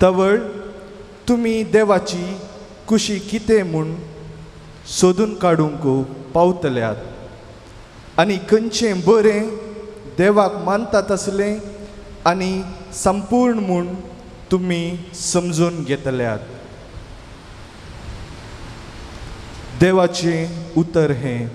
तवळ तुमी देवाची कुशी कितें म्हूण सोदून काडूंक पावतल्यात आनी खंयचें बरें देवाक मानतात तसलें आनी संपूर्ण म्हूण तुमी समजून घेतल्यात. देवाचें उतर हें.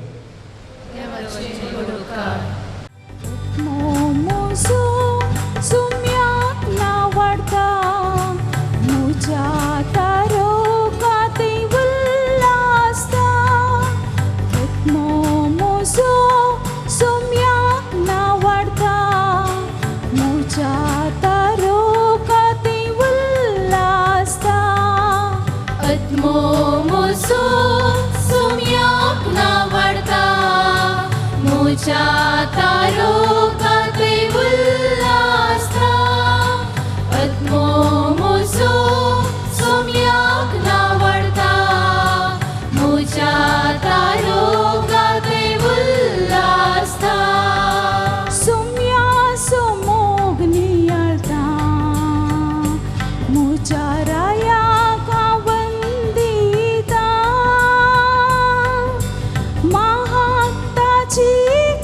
महाताची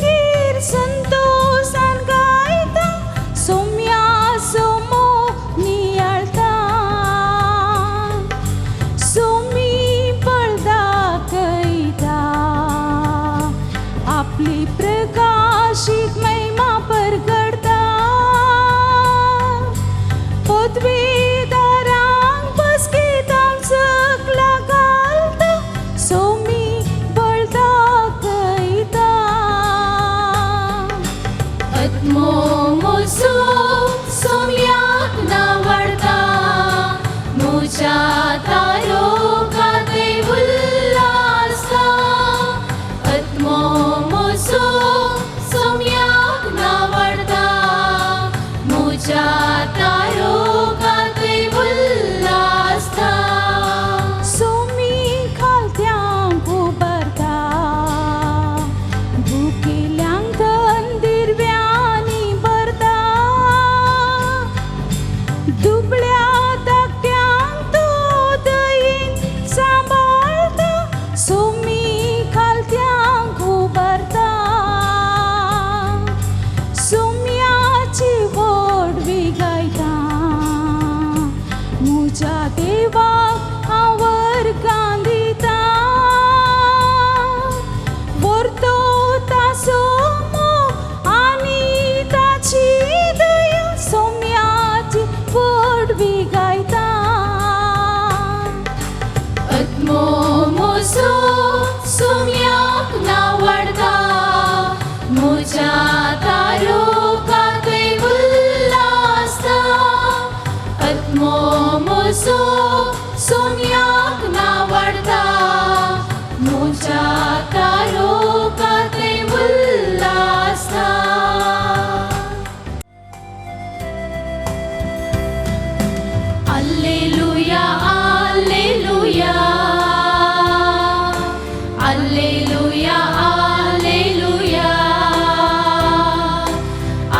कीर Alleluia, alleluia, alleluia, alleluia,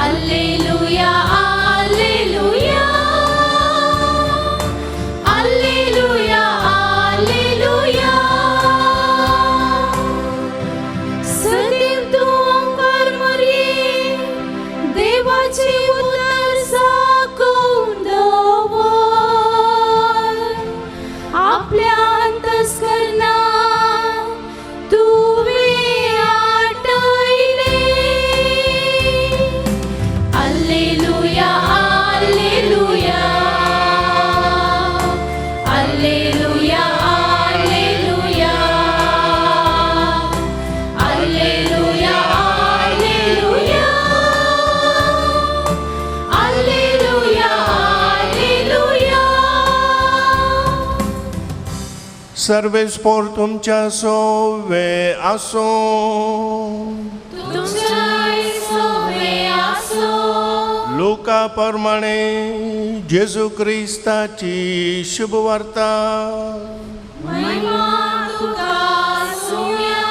alleluia, alleluia, alleluia, alleluia. सदैव तूं ओंकार मरे, देवाचें उतर साकोवन दवर. आपल्या अंतस्करणाक तुवें आटयलें. Alleluia, alleluia, alleluia, alleluia, alleluia, alleluia, alleluia, alleluia. सर्वेस्पोर तुमच्या सोवे आसूं. तुमच्याय सोवे आसूं. लुका प्रमाणे जेजू क्रिस्ताची शुभवार्ता. महिमा तुका सुया.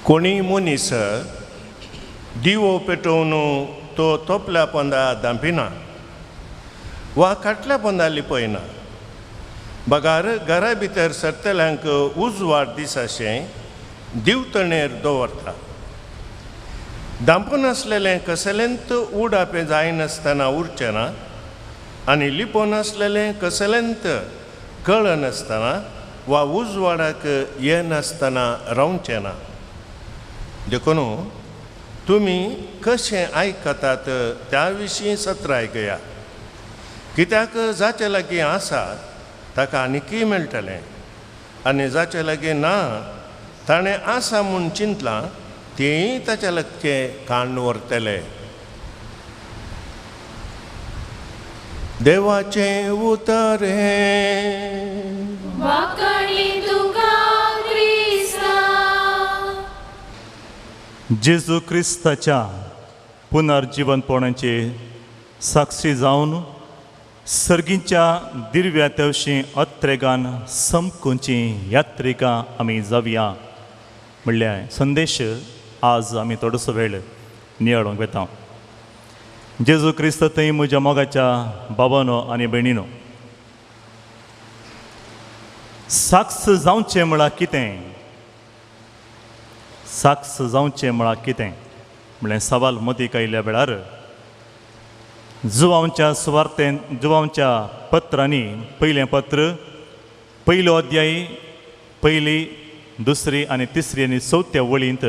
कोणी मनीस दिवो पेटोवन तो तोपल्या पोंदा धांपिना वा खाटल्या पोंदा लिपयना, बगार घरा भितर सरतल्यांक उजवाड दिसाशें दिवतणेर दवरता. धांपून आसलेलें कसलेंत उडापें जायनासतना उरचें ना आनी लिपोवन आसलेलें कसलेंत कळनासतना वा उजवाडाक येनासतना रावचें ना. देखून तुमी कशें आयकतात त्या विशीं सत्राय घेया, कित्याक जाचे लागीं आसा ताका आनीकय मेळटलें आनी जाचे लागीं ना ताणें आसा म्हूण चिंतलां तेंय ताच्या लागचें काण व्हरतले. देवाचें उतर हें. वाकणी तुका क्रिस्ता. जेजू क्रिस्ताच्या पुनर्जिवनपणाचे साक्षी जावन सर्गीच्या दिर्व्या तेवशी अत्रेगान समकुंची यात्रिका आमी जावया म्हणल्यार संदेश आज आमी थोडोसो वेळ नियाळूंक वेता. जेजू क्रिस्त थंय म्हज्या मोगाच्या बाबानो आनी भयणीनो, साक्ष जावचें म्हळ्यार कितें, साक्ष जावचें म्हळ्यार कितें म्हणल्यार सवाल मतीक आयिल्ल्या वेळार जुवांच्या सुवार्तेन जुवांच्या पत्रांनी पयलें पत्र पयलो अध्यायी पयली दुसरी आनी तिसरी आनी चवथ्या वळींत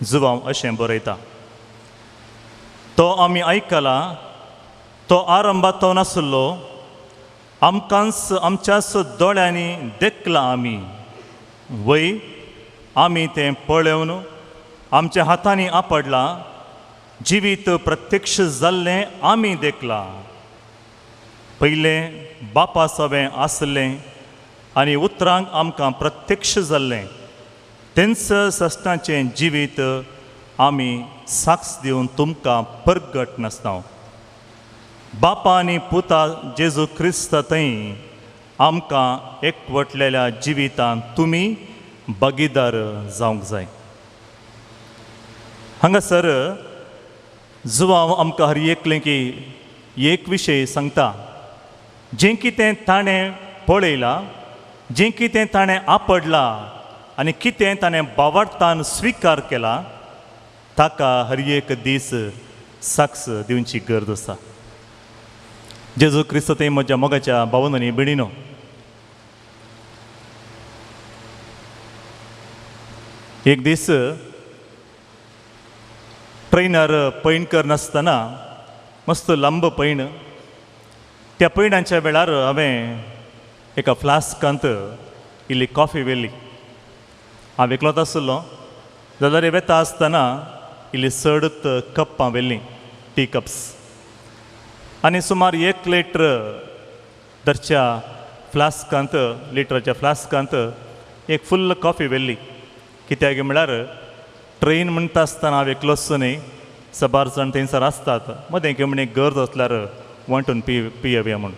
जुवांव अशें बरयता, तो आमी आयकला, तो आरंभात तो नासलो, आमकांच आमच्याच दोळ्यांनी देखला आमी, वय आमी तें पळोवन आमच्या हातांनी आपडलां, जिवीत प्रत्यक्ष जाल्लें आमी देखलां. पयलें बापा सवें आसलें आनी उतरांक आमकां प्रत्यक्ष जाल्लें, तेंच सस्ताचें जिवीत आमी साक्ष दिवन तुमकां परगट नासता. बापा आनी पुता जेजू क्रिस्त थंय आमकां एकवटलेल्या जिवितांत तुमी भागीदार जावंक जाय. हांगासर जुवांव आमकां हर एकलें की एक विशय सांगता, जें कितें ताणें पळयलां, जें कितें ताणें आपडलां आनी कितें ताणें बावडतान स्विकार केला ताका हर एक दीस साक्ष दिवची गरज आसा. जेजू क्रिस्त थंय म्हज्या मोगाच्या भावान आनी भयणीनो, एक दीस ट्रेनार पैण करनासतना मस्त लांब पैण, त्या पयणाच्या वेळार हांवें एका फ्लास्कांत इल्ली कॉफी व्हेली. हांव एकलोच आसलो जाल्यार वेता आसतना इल्ली चडत कप्पां व्हेलीं, टी कप्स, आनी सुमार 1 लिटर दरच्या फ्लास्कांत लिटराच्या फ्लास्कांत एक फुल्ल कॉफी व्हेली. कित्याक म्हळ्यार ट्रेन म्हणटा आसतना हांव एकलोच न्हय, साबार जाण थंयसर आसतात, मदें कितें म्हण गरज आसल्यार वांटून पियेवया म्हूण.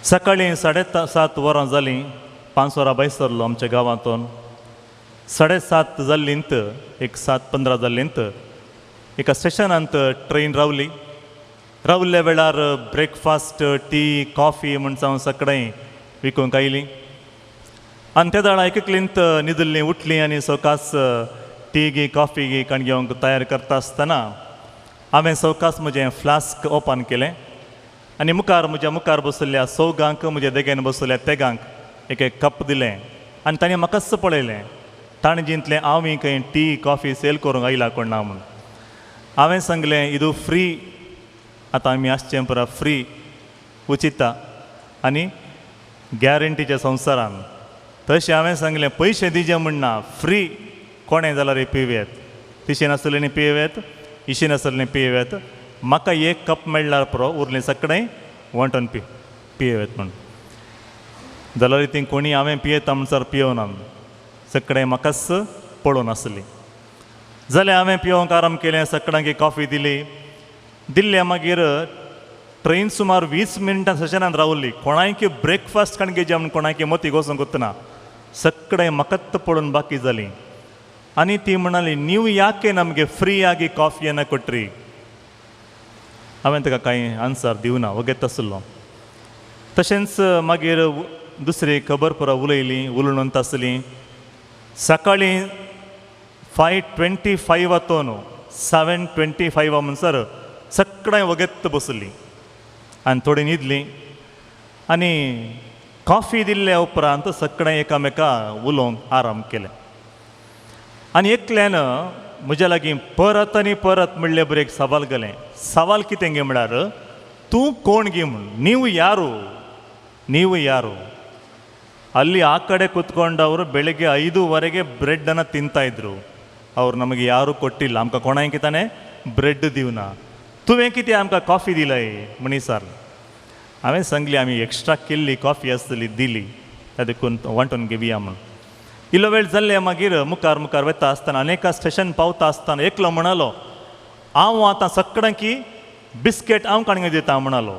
सकाळीं 7:30 वरां जालीं, 5 वरां भायर सरलो आमच्या गांवांतून. 7:30 जाल्लींत, एक 7:15 जाल्लींत एका स्टेशनांत ट्रेन रावली. रावल्ल्या वेळार ब्रेकफास्ट, टी, कॉफी म्हूण जावन सगळें विकूंक आयलीं. आनी त्या वेळार एक एकलींत न्हिदल्लीं उठलीं आनी सवकास टी गी कॉफी गी काण घेवंक तयार करता आसतना हांवें सवकास म्हजें फ्लास्क ओपन केलें आनी मुखार म्हज्या मुखार बसल्या चौगांक, म्हज्या देगेन बसल्या तेगांक एक एक कप दिलें आनी ताणें म्हाकाच पळयलें. ताणें जिंतलें हांव खंय टी कॉफी सेल करूंक आयला कोण ना म्हूण. हांवें सांगलें इदू फ्री, आतां आमी आसचें पुरा फ्री उचिता आनी गॅरंटीच्या संवसारान. तशें हांवें सांगलें पयशे दिजे म्हण ना, फ्री कोणें जाल्यार पिवयेत, तिशेन आसलें न्ही पियेत, इशेन आसलें न्ही पियेत, म्हाका एक कप मेळ्ळ्यार पुरो, उरलें सगळें वांटून पियेत म्हूण. जाल्यार ती कोणी हांवें पियेता म्हणसर पियोना, सगळें म्हाकाच पळोवन आसली. जाल्यार हांवें पियोंक आराम केलें, सगळ्यांक कॉफी दिली. दिल्ल्या मागीर ट्रेन सुमार 20 मिनटां स्टेशनान रावली. कोणायकी ब्रेकफास्ट काण घेवचें म्हूण कोणायकी मतीक वचूंक वतना सगळें म्हाकाच पळोवन बाकी जाली. आनी ती म्हणाली नीव याके नमगे फ्री आगी कॉफी कोटरी. हांवें ताका कांय आन्सर दिवना, वगेत आसलो. तशेंच मागीर दुसरी खबर पुरा उलयली, उलोवन आसली. सकाळीं 5:25 न्हू 7:25 म्हणसर सगळें वगेत बसली आनी थोडी न्हिदली. आनी कॉफी दिल्ल्या उपरांत सगळें एकामेका उलोवंक आराम केलें. आनी एकल्यान म्हज्या लागीं परत आनी परत म्हणले बरें एक सवाल गेलें. सवाल कितें गे म्हळ्यार तूं कोण गे म्हूण, नीव यारू, ನೀವು ಯಾರು. ಅಲ್ಲಿ ಆ ಕಡೆ ಕೂತ್ಕೊಂಡವರು ಬೆಳಗ್ಗೆ 5:30 ಬ್ರೆಡ್ಡನ್ನು ತಿಂತಾಯಿದ್ರು. ಅವ್ರು ನಮಗೆ ಯಾರೂ ಕೊಟ್ಟಿಲ್ಲ, ಆಮಕಾं कोणाक ताणें ब्रेड दिवना. तुवें कितें आमकां कॉफी दिलाय म्हणी सर. हांवें सांगली आमी एक्स्ट्रा केल्ली कॉफी आसतली दिली, त्या देखून वांटून घेवया म्हूण. इल्लो वेळ जाल्ले मागीर मुखार मुखार वता आसतना अनेका स्टेशन पावता आसतना एकलो म्हणालो हांव आतां सगळ्यांकी बिस्केट हांव काडून दिता म्हणालो.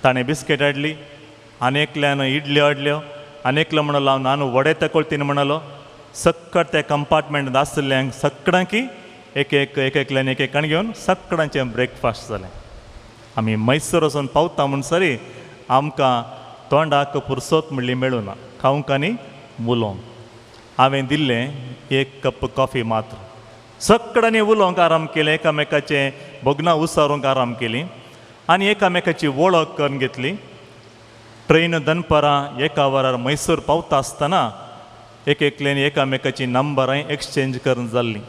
ताणें बिस्केट हाडली आनी एकल्यान इडल्यो हाडल्यो आनी एकलो म्हणालो हांव नानू वडे तकोळतीन म्हणालो. सक्कट त्या कंपार्टमेंटांत आशिल्ल्यांक सगळ्यांकी एक एक एक एकल्यान एक एक कण घेवन सगळ्यांचें ब्रेकफास्ट जालें. आमी मैसूर वचून पावता म्हणसरी आमकां तोंडाक पुरसोत म्हणली मेळूना, खावंक आनी उलोवंक. हांवें दिल्लें एक कप कॉफी मात्र. सगळ्यांनी उलोवंक आराम केलें, एकामेकाचें भोगणां उसारूंक आराम केली आनी एकामेकाची वळख करून घेतली. ट्रेन दनपरां 1 वरार मैसूर पावता आसतना एक एकल्यान एकामेकाची नंबरां एक्सचेंज करून जाल्लीं.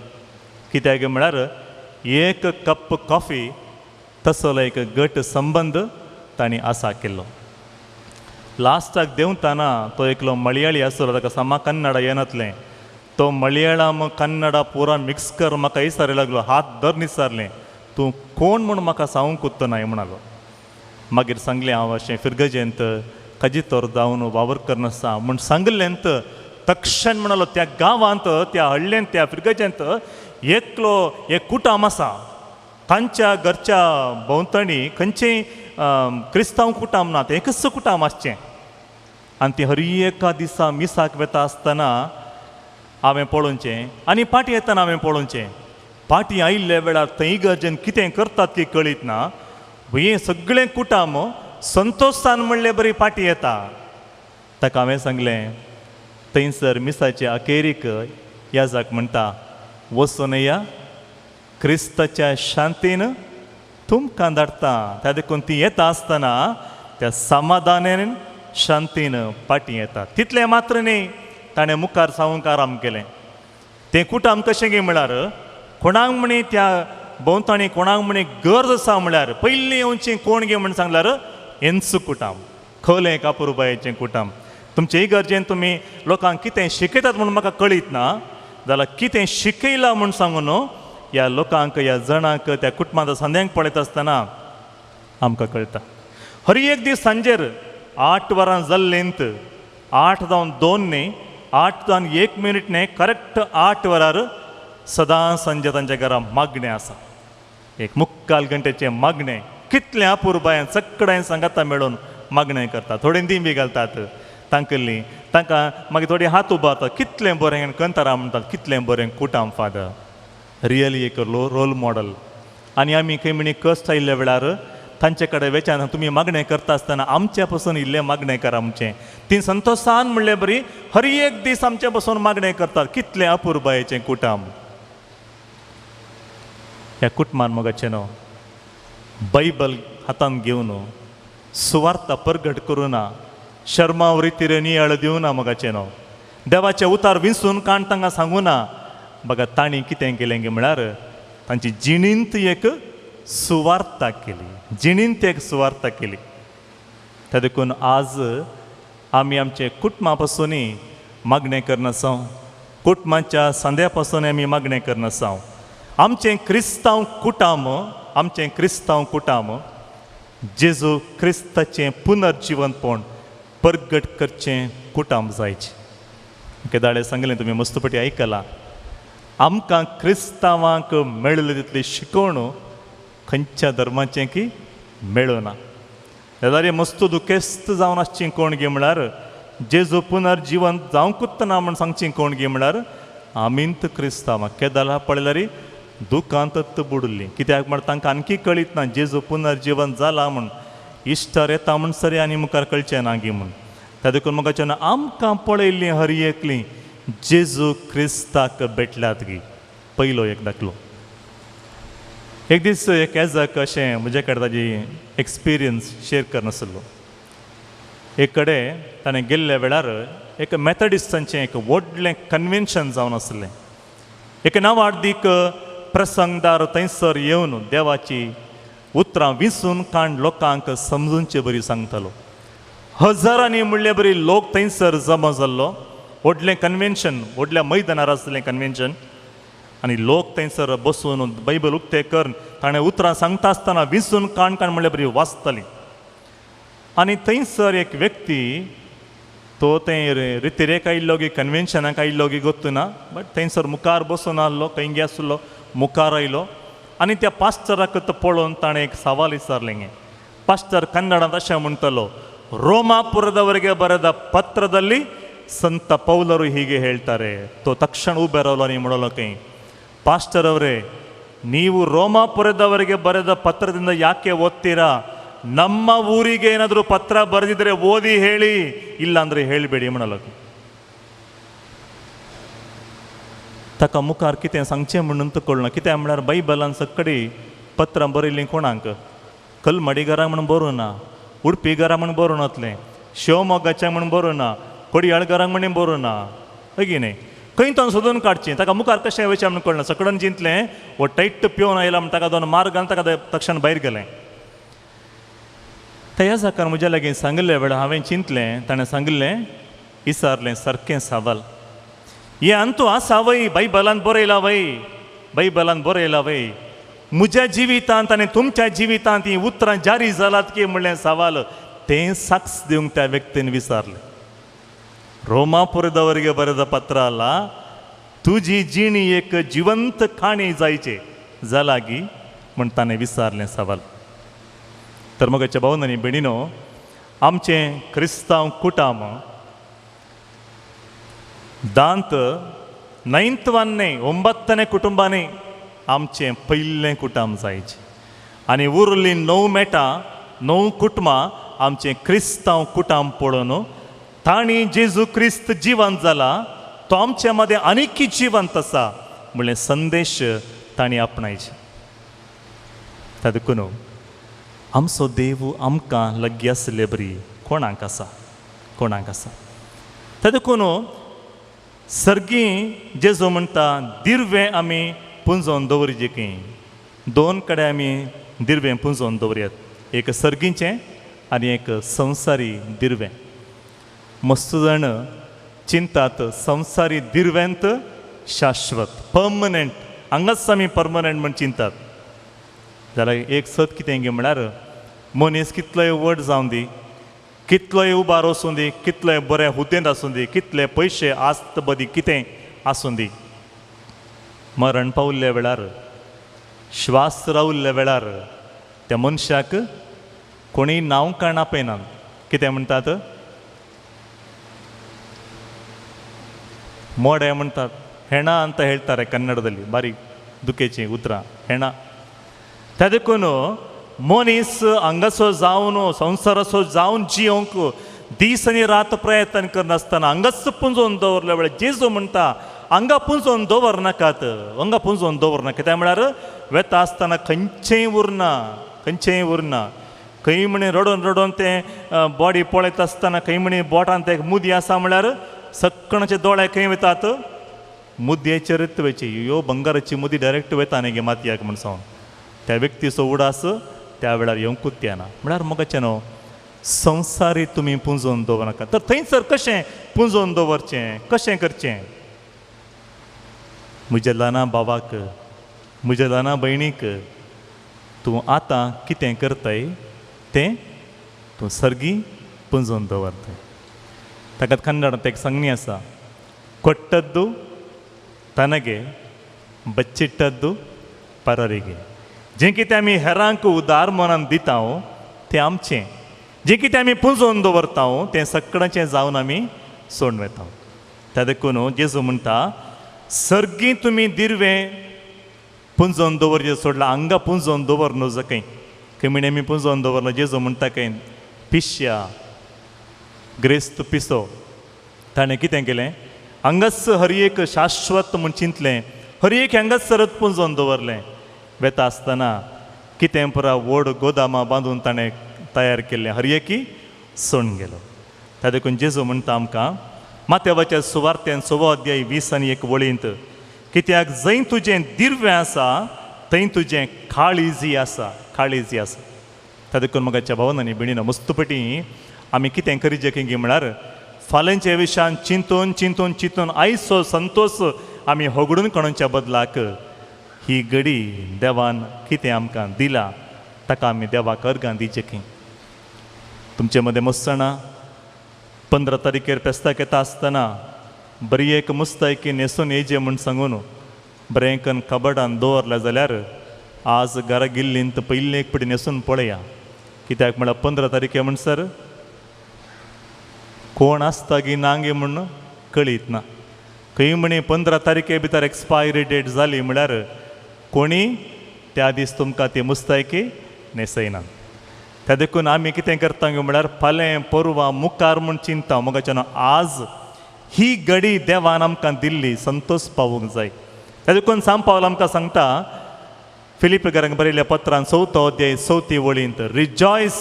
कित्याक म्हळ्यार एक कप कॉफी तसलो एक घट संबंद तांणी आसा केल्लो. लास्टाक देंवतना तो एकलो मळयाळी आसलो, ताका सामा कन्नडा येनातलें. तो मलयाळम कन्नडा पुरा मिक्स कर म्हाका विचारूंक लागलो, हात धर निसारलें, तूं कोण म्हूण म्हाका सांगूंक कोत्तनाय म्हणालो. मागीर सांगलें हांव अशें फिरगजेंत खजितोर जावन वावर करनासा म्हूण सांगलेंत. तक्षण म्हणालो त्या गांवांत, त्या हळ्ळेंत, त्या फिरगजेंत एकलो एक कुटाम आसा, तांच्या घरच्या भोंवतणी खंयचेय क्रिस्तांव कुटाम ना, तें एकच कुटाम आसचें. आनी ती हर एका दिसा मिसाक वता आसतना हांवें पळोवचें आनी पाटी येतना हांवें पळोवचें. पाटी आयिल्ल्या वेळार थंय गरजेन कितें करतात की कळीत ना, हें सगळें कुटाम संतोशान म्हणले बरी पाटी येता. ताका हांवें सांगलें थंयसर मिसाचे अखेरीक याजाक म्हणटा वचून या क्रिस्ताच्या शांतीन तुमकां धाडटा. त्या देखून ती येता आसतना त्या समाधानान शांतीन पाटी येता. तितलें मात्र न्ही, ताणें मुखार सांगूंक आराम केलें. तें कुटाम कशें गे म्हळ्यार कोणाक म्हणी त्या भोंवतणी कोणाक म्हणी गरज आसा म्हळ्यार पयलीं येवचें कोण गे म्हण सांगल्यार हेंच कुटाम, खलें कापुरबायेचें कुटाम. तुमचे इगर्जेन तुमी लोकांक कितें शिकयतात म्हूण म्हाका कळीत ना, जाल्यार कितें शिकयलां म्हूण सांगू न्हू ह्या लोकांक, ह्या जणांक, त्या कुटुंबांत संद्यांक पळयता आसतना आमकां कळटा. हर एक दीस सांजेर 8 वरां जाल्लेंत, 8 जावन 2 न्ही, 8 जावन 1 मिनीट न्ही, करेक्ट 8 वरार सदां सांजे तांच्या घरा मागणें आसा. एक मुक्काल घंट्याचें मागणें कितलें अपुरबायेन सगळ्यां सांगाता मेळून मागणें करतात. थोडीं दिंबी घालतात तांकल्ली, तांकां मागीर थोडीं हात उबारतात. कितलें बरें कंतारा म्हणटात, कितलें बरें कुटाम फादर, रियली एक रोल मॉडल. आनी आमी खंय म्हणी कश्ट आयिल्ल्या वेळार तांचे कडेन वेच्यान तुमी मागणें करता आसतना आमच्या पसून इल्लें मागणें करा आमचें. ती संतोशान म्हणले बरी हर एक दीस आमचे पसून मागणें करतात. कितलें अपुरबायेचें कुटाम. ह्या कुटुंबान मोगाचें न्हू बायबल हातांत घेवन सुवार्ता परगट करुना, शर्माव रितीर नियाळ दिवना मोगाचें न्हू, देवाचें उतार विंचून काण तांकां सांगूना. बघा तांणी कितें केलें गे म्हळ्यार तांची जिणेंत एक सुवार्ता केली, जिणेंत एक सुवार्ता केली. त्या देखून आज आमी आमचे कुटुंबा पासूनय मागणें करनासांव, कुटुंबाच्या सांद्या पासून आमी मागणें करनासांव. आमचें क्रिस्तांव कुटाम, आमचें क्रिस्तांव कुटाम जेजू क्रिस्ताचें पुनर्जिवनपण परगट करचें कुटाम जायचें. केदाळे सांगलें तुमी मस्तपटी आयकलां, आमकां क्रिस्तांवांक मेळ्ळें तितली शिकवण खंयच्या धर्माचें की मेळना. जाल्यार मस्त दुखेस्त जावन आसची कोण गे म्हळ्यार जेजू पुनर्जिवन जावंकूच ना म्हूण सांगची कोण गे म्हळ्यार आमींत क्रिस्तांवां. केदाला पळयल्यार दुकांत बुडली, कित्याक म्हळ्यार तांकां आणखी कळीत ना जेजू पुनर्जिवन जाला म्हूण. इश्टर येता म्हूण सरी आनी मुखार कळचें ना गी म्हूण. त्या देखून म्हाका ना आमकां पळयल्लीं हर एकलीं जेजू क्रिस्ताक भेटल्यात गी. पयलो एक दाखलो. एक दीस एक एजाक अशें म्हजे कडेन ताजी एक्सपिरियन्स शेर करनासलो. एक कडेन ताणें गेल्ल्या वेळार एक मॅथडिस्टांचें एक व्हडलें कन्वेन्शन जावन आसलें. एक नांवाडदीक प्रसंगदार थंयसर येवन देवाची उतरां विंचून काण लोकांक समजूनचे बरी सांगतालो. हजारांनी म्हणले बरी लोक थंयसर जमा जाल्लो. व्हडलें कन्वेन्शन, व्हडल्या मैदानार आसलें कन्वेन्शन. आनी लोक थंयसर बसून बायबल उक्तें करून ताणें उतरां सांगता आसतना विंचून काण काण म्हणल्यार बरी वाचताली. आनी थंयसर एक व्यक्ती तो थंय रितिरेक आयिल्लो गी कन्वेन्शनाक आयिल्लो गी गोत्तू ना, बट थंयसर मुखार बसून आहलो, खंय आसलो मुखार आयलो आनी त्या पास्टराक तो पळोवन ताणें एक सवाल विचारलें. पास्टर कन्नडांत अशें म्हणटलो, ರೋಮಾಪುರದವರೆಗೆ ಬರೆದ ಪತ್ರದಲ್ಲಿ ಸಂತ ಪೌಲರು ಹೀಗೆ ಹೇಳ್ತಾರೆ. ತೋ ತಕ್ಷಣ ಉಬೆರಲ್ಲ ನೀವು ಮಾಡಲಕ್ಕೆ. ಪಾಸ್ಟರ್ ಅವರೇ, ನೀವು ರೋಮಾಪುರದವರೆಗೆ ಬರೆದ ಪತ್ರದಿಂದ ಯಾಕೆ ಓದ್ತೀರಾ? ನಮ್ಮ ಊರಿಗೆ ಏನಾದರೂ ಪತ್ರ ಬರೆದಿದ್ರೆ ಓದಿ ಹೇಳಿ, ಇಲ್ಲಾಂದರೆ ಹೇಳಬೇಡಿ म्हणಲಕ್ಕೆ. ताका मुखार कितें सांगचें म्हणून कळना. कित्याक म्हळ्यार बायबलान सगळी पत्रां बरयल्लीं कोणाक? कलमडीघरां म्हणून बरोवं ना, उडपी घरां म्हूण बरोवं नातलें, शिवमोगाच्या म्हूण बरोवं ना, कोडयाळघरांक म्हणून बरोवं ना, हय न्ही? खंय तो सोदून काडचें. ताका मुखार कशें वयचें म्हणून कळना. सगळ्यान चिंतलें हो टायट पिवन आयला म्हण ताका दोन मार्ग घालून ताका तक्षण भायर गेलें. त्या जाकार म्हज्या लागीं सांगिल्ले वेळार हांवें चिंतलें, ताणें सांगिल्लें विचारलें सारकें सवाल, हें अंतू आसा वय बायबलान बरयलां वय, बायबलान बरयलां वय, म्हज्या जिवितांत आनी तुमच्या जिवितांत हीं उतरां जारी जालात की म्हणलें सवाल तें साक्ष दिवंक त्या व्यक्तीन विचारलें. रोमापुरदवರಿಗೆ ಬರೆದ ಪತ್ರ ಅಲ್ಲ, तुजी जिणी एक जिवंत काणी जायचे जालागी म्हण ताणें विचारलें सवाल. तर मगाच्या भावन आनी भयणीनो, आमचें क्रिस्तांव कुटाम दांत 9th 9 कुटुंबांनी आमचें पयलें कुटाम जायचें आनी उरलीं 9 मेटां 9 कुटुंबां आमचें क्रिस्तांव कुटाम पळोवन तांणी जेजू क्रिस्त जिवंत जाला, तो आमचे मदें आनीकय जिवंत आसा म्हणलें संदेश तांणी आपणायचे. त्या देखून आमचो देव आमकां लागीं आसले बरी कोणाक आसा, कोणाक आसा. त्या देखून सर्गी जेजू म्हणटा दिर्वें आमी पुंजोवन दवरिचें की 2 कडेन आमी दिर्वें पुंजोवन दवरयात, एक सर्गीचें आनी एक संवसारी दिर्वें. मस्त जाण चिंतात संवसारी दिर्वेंत शाश्वत परमनंट, हांगाच आमी परमनंट म्हण चिंतात. जाल्यार एक सत कितें गे म्हळ्यार मनीस कितलोय व्हड जावं दी, कितलोय उबार वचूं दी, कितलोय बरें हुद्देंत आसूं दी, कितले पयशे आस्त बदी कितें आसूं दी, मरण पावल्ल्या वेळार श्वास रावल्ल्या वेळार त्या मनशाक कोणीय नांव काण आपयनात. कितें म्हणटात? मोडे म्हणटात, हेणा ಅಂತ ಹೇಳ್ತಾರೆ ಕನ್ನಡದಲ್ಲಿ, ಬಾರಿ दुखेचीं उतरां हेणा. त्या देखून मनीस हांगासो जावन संवसाराचो जावन जियोंक दीस आनी रात प्रयत्न करनासतना हांगाच पुंजोवन दवरल्या वेळार जेजू म्हणटा हांगा पुंजोवन दवरनाकात, हांगा पुंजोवन दवरनाका. कित्याक म्हळ्यार वेता आसतना खंयचेंय उरना, खंयचेंय उरना. खंय म्हणी रडोन रडोन तें बॉडी पळयता आसतना खंय म्हणी बोटान ते मुदी आसा म्हळ्यार सगळ्यांचे दोळे खंय वतात? मुदयेचेरच वयची. ह्यो बंगाराची मुदी डायरेक्ट वता न्ही गे मातयाक म्हण सांगून त्या व्यक्तीचो उडास त्या वेळार येवंकूच येना. म्हळ्यार मोगाचें न्हू संवसारी तुमी पुंजोवन दवरनाका. तर थंयसर कशें पुंजोवन दवरचें, कशें करचें? म्हज्या ल्हाना बाबाक, म्हज्या ल्हाना भयणीक तूं आतां कितें करताय तें तूं सर्गी पुंजोवन दवरताय. ताका कन्नडांत एक सांगणी आसा, ಕೊಟ್ಟದ್ದು ತನಗೆ बच्चिट्टद्दू परारिगे. जें कितें आमी हेरांक उदार मनान दिता तें आमचें, जें कितें आमी पुंजोवन दवरता तें सगळ्यांचें जावन आमी सोडून वता. त्या देखून जेजू म्हणटा सर्गी तुमी दिरवें पुंजोवन दवरचें सोडलां, हांगा पुंजोवन दवर न्हू खंय खंय म्हणे आमी पुंजोवन दवरला. जेजू म्हणटा खंय पिश्या ग्रेस्त पिसो, ताणें कितें केलें? हांगाच हर एक शाश्वत म्हूण चिंतलें, हर एक हांगासरच पुंजोवन दवरलें. वेता आसतना कितें पुरा व्हड गोदामां बांदून ताणें तयार केल्लें, हर एकी सोडून गेलो. त्या देखून जेजू म्हणटा आमकां माथ्यावाच्या सुवार्तेन 6 अध्याय 20 आनी 1 वळींत, कित्याक जंय तुजें दिरवें आसा थंय तुजें काळीजी आसा, काळीजी आसा. त्या देखून म्हज्या भावन आनी भयणीनो मस्तपटी आमी कितें करीजे की म्हळ्यार फाल्यांच्या विशयान चिंतून चिंतून चिंतून आयचो संतोश आमी होगडून काडूच्या बदलाक ही घडी देवान कितें आमकां दिला ताका आमी देवाक अर्गां दिवचें की. तुमचे मदें मस्सणां 15 तारखेर फेस्ताक येता आसतना बरी एक मुस्तायकी न्हेसून येयचे म्हूण सांगून बरें कन्न कबडान दवरलें जाल्यार आज घरा गेल्लींत पयलीं एक पटी न्हेसून पळया. कित्याक म्हळ्यार 15 तारखे म्हणसर कोण आसता गी ना गी म्हूण कळीत ना. खंय म्हणी 15 तारखे भितर एक्सपायरी डेट जाली म्हळ्यार कोणी त्या दीस तुमकां ती मुस्तायकी न्हेसयना. त्या देखून आमी कितें करता म्हळ्यार फाल्यां परवां मुखार म्हूण चिंता मोगाच्यान आज ही घडी देवान आमकां दिल्ली संतोश पावूंक जाय. त्या देखून सांत पावल आमकां सांगता फिलिपेकारांक बरयल्ल्या पत्रान 4 अध्याय 4 वळींत, रिजॉयस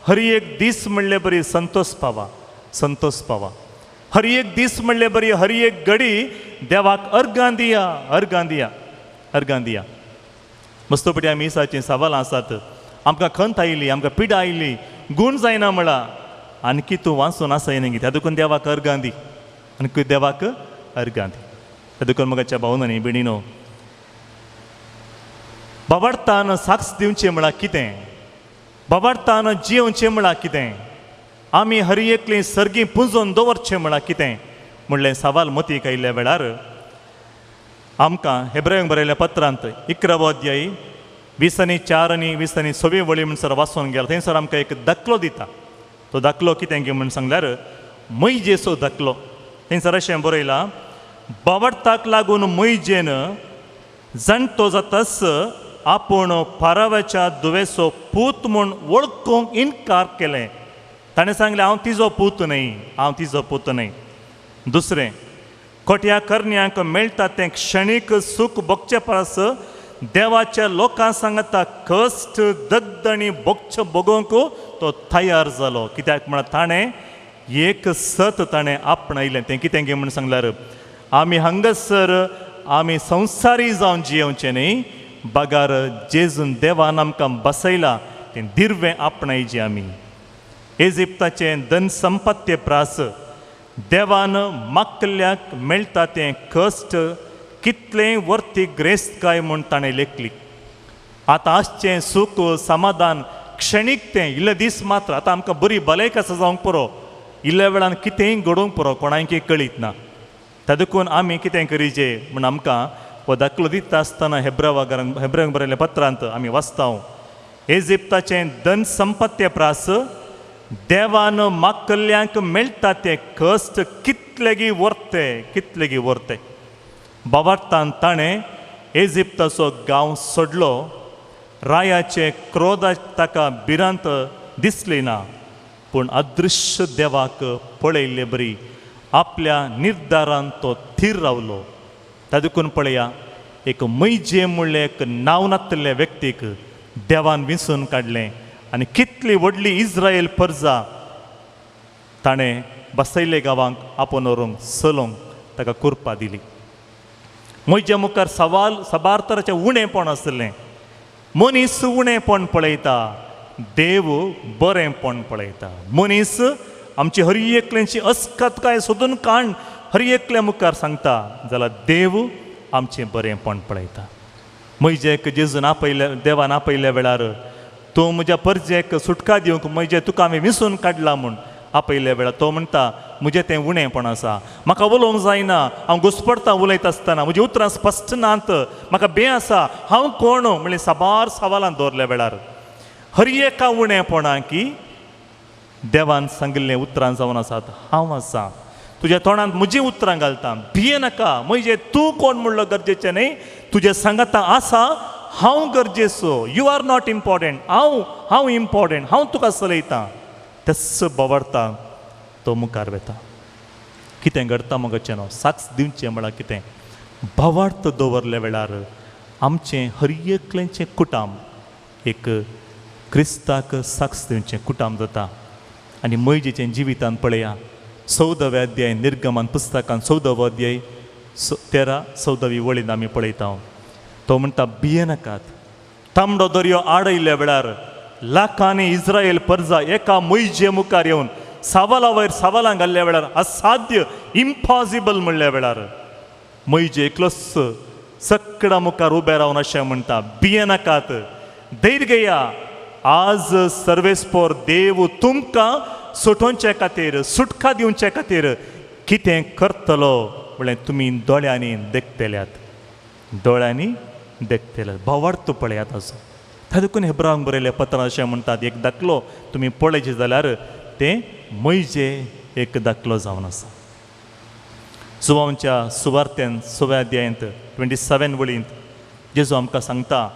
हर एक दीस म्हणले बरी संतोश पावा, संतोश पावा. हर एक दीस म्हणले बरी हर एक घडी देवाक अर्गां दिया, अर्गां दिया, अर्गां दिया. मस्तपटी आमी इसाचीं सवालां आसात, आमकां खंत आयली, आमकां पिडा आयली, गूण जायना म्हळा आणकी तूं वाचून आसाय न्ही. त्या देखून देवाक अर्गां दी, आनी देवाक अर्गां दी. त्या देखून म्हज्या भावन आनी भयणीनो बाबार्थान साक्ष दिवचें म्हळ्यार कितें, बाबार्थान जियोवचें म्हळ्यार कितें, आमी हर एकली सर्गी पुंजोवन दवरचें म्हळ्यार कितें म्हणलें सवाल मतीक आयिल्ल्या वेळार आमकां हेब्रेयांक बरयल्ल्या पत्रांत 11 अध्याय 20 आनी 4 आनी 20 आनी 6 वळी म्हणसर वाचून गेला. थंयसर आमकां एक दाखलो दिता. तो दाखलो कितें की म्हूण सांगल्यार मैजेचो दाखलो. थंयसर अशें बरयलां, बावडताक लागून मैजेन जाणटो जातास आपूण पाराव्याच्या दुवेचो पूत म्हूण वळखूंक इनकार केलें. ताणें सांगलें हांव तिजो पूत न्हय, हांव तिजो पूत न्हय. दुसरें, खोट्या करण्यांक मेळटा तें क्षणीक सूख भोगचे परस देवाच्या लोकां सांगता कश्ट दग्ध आनी भोगचे भोगोवंक तो तयार जालो. कित्याक म्हळ्यार ताणें एक सत ताणें आपणायलें. तें कितें गे म्हूण सांगल्यार आमी हांगासर आमी संवसारी जावन जियोवचें न्ही, बगार जेजून देवान आमकां बसयला तें दिरवें आपणायचें आमी. इजिप्ताचें धन संपत्ते प्रास देवान माकल्याक मेळटा तें कश्ट कितलें वर्ती ग्रेस्तकाय म्हूण ताणें लेखली. आतां आसचें सूख समाधान क्षणीक तें इल्ले दीस मात्र. आतां आमकां बरी भलायकी आसा जावंक पुरो, इल्ल्या वेळान कितेंय घडोवंक पुरो, कोणाकय कळीत ना. त्या देखून आमी कितें करीजे म्हूण आमकां हो दाखलो दिता आसतना हेब्रावागारांक हेब्रांक बरयल्ल्या पत्रांत आमी वाचता, इजिप्ताचें धन संपत्ते प्रास देवान माकल्ल्यांक मेळटा ते कश्ट कितलेगी व्हरते, कितलेगी व्हरते. बाबार्थान ताणें इजिप्ताचो गांव सोडलो. रायाचे क्रोधाक ताका भिरांत दिसली ना, पूण अदृश्य देवाक पळयल्ले बरी आपल्या निर्धारान तो थीर रावलो. ता देखून पळया, एक मैजे म्हणलें एक नांव नातिल्ल्या व्यक्तीक देवान विंचून काडलें आनी कितली व्हडली इस्रायल परजा ताणें बसयल्ले गांवांक आपोवन व्हरूंक चलोवंक ताका कुरपा दिली. म्हज्या मुखार सवाल साबार तराचें उणेंपण आसलें. मनीस उणेंपण पळयता, देव बरेंपण पळयता. मनीस आमची हर एकल्यांची अस्कतकाय सोदून काण हर एकल्या मुखार सांगता, जाल्यार देव आमचें बरेंपण पळयता. म्हजेक जेजून आपयल्या, देवान आपयल्या वेळार तूं म्हज्या परजेक सुटका दिवंक म्हजे तुका हांवें विसून काडला म्हूण आपयल्या वेळार तो म्हणटा, म्हजें तें उणेंपण आसा, म्हाका उलोवंक जायना, हांव घुसपडटा उलयता आसतना, म्हजी उतरां स्पश्ट नात, म्हाका बे आसा, हांव कोण म्हणलें साबार सवालां दवरल्या वेळार हर एका उणेंपणा की देवान सांगिल्लें उतरां जावन आसात, हांव आसा तुज्या तोंडांत म्हजीं उतरां घालता, भिये नाका, म्हजे तूं कोण म्हणलो गरजेचें न्हय, तुजें सांगाता आसा हांव गरजेचो, you are not important, हांव हांव इम्पॉर्टंट, हांव तुका चलयतां. तेच बोवाळटा तो मुखार वता. कितें घडटा मगोचें न्हू, साक्ष दिवचें म्हळ्यार कितें भावार्थ दवरल्या वेळार आमचें हर एकल्याचें कुटाम एक क्रिस्ताक साक्ष दिवचें कुटाम जाता. आनी मैजेचें जिवितान पळया, 14व्या अध्याय निर्गमन पुस्तकान 14वो अध्याय 13 14वी वळीन आमी पळयता. तो म्हणटा, भियेनाकात. तांबडो दर्यो आडयल्ल्या वेळार लाखांनी इस्रायल परजा एका मैजे मुखार येवन सवाला वयर सवालां घाल्ल्या वेळार, असाध्य इम्पॉसिबल म्हणल्या वेळार मैजे एकलोच सगळ्या मुखार उबे रावन अशें म्हणटा, भियेनाकात, धैर्य घेया, आज सर्वेस्पोर देव तुमकां सुटोवचे खातीर, सुटका दिवचे खातीर कितें करतलो म्हणल्यार तुमी दोळ्यांनी देखतल्यात, दोळ्यांनी देखतल्यात. भावार्थ पळयात असो. ता देखून हेब्रांक बरयल्ल्या पत्रां अशें म्हणटात, एक दाखलो तुमी पळयचे जाल्यार तें मैजे एक दाखलो जावन आसा. जुवांच्या सुवार्त्यान 6व्या अध्यायांत 27 वळींत जेजू आमकां सांगता,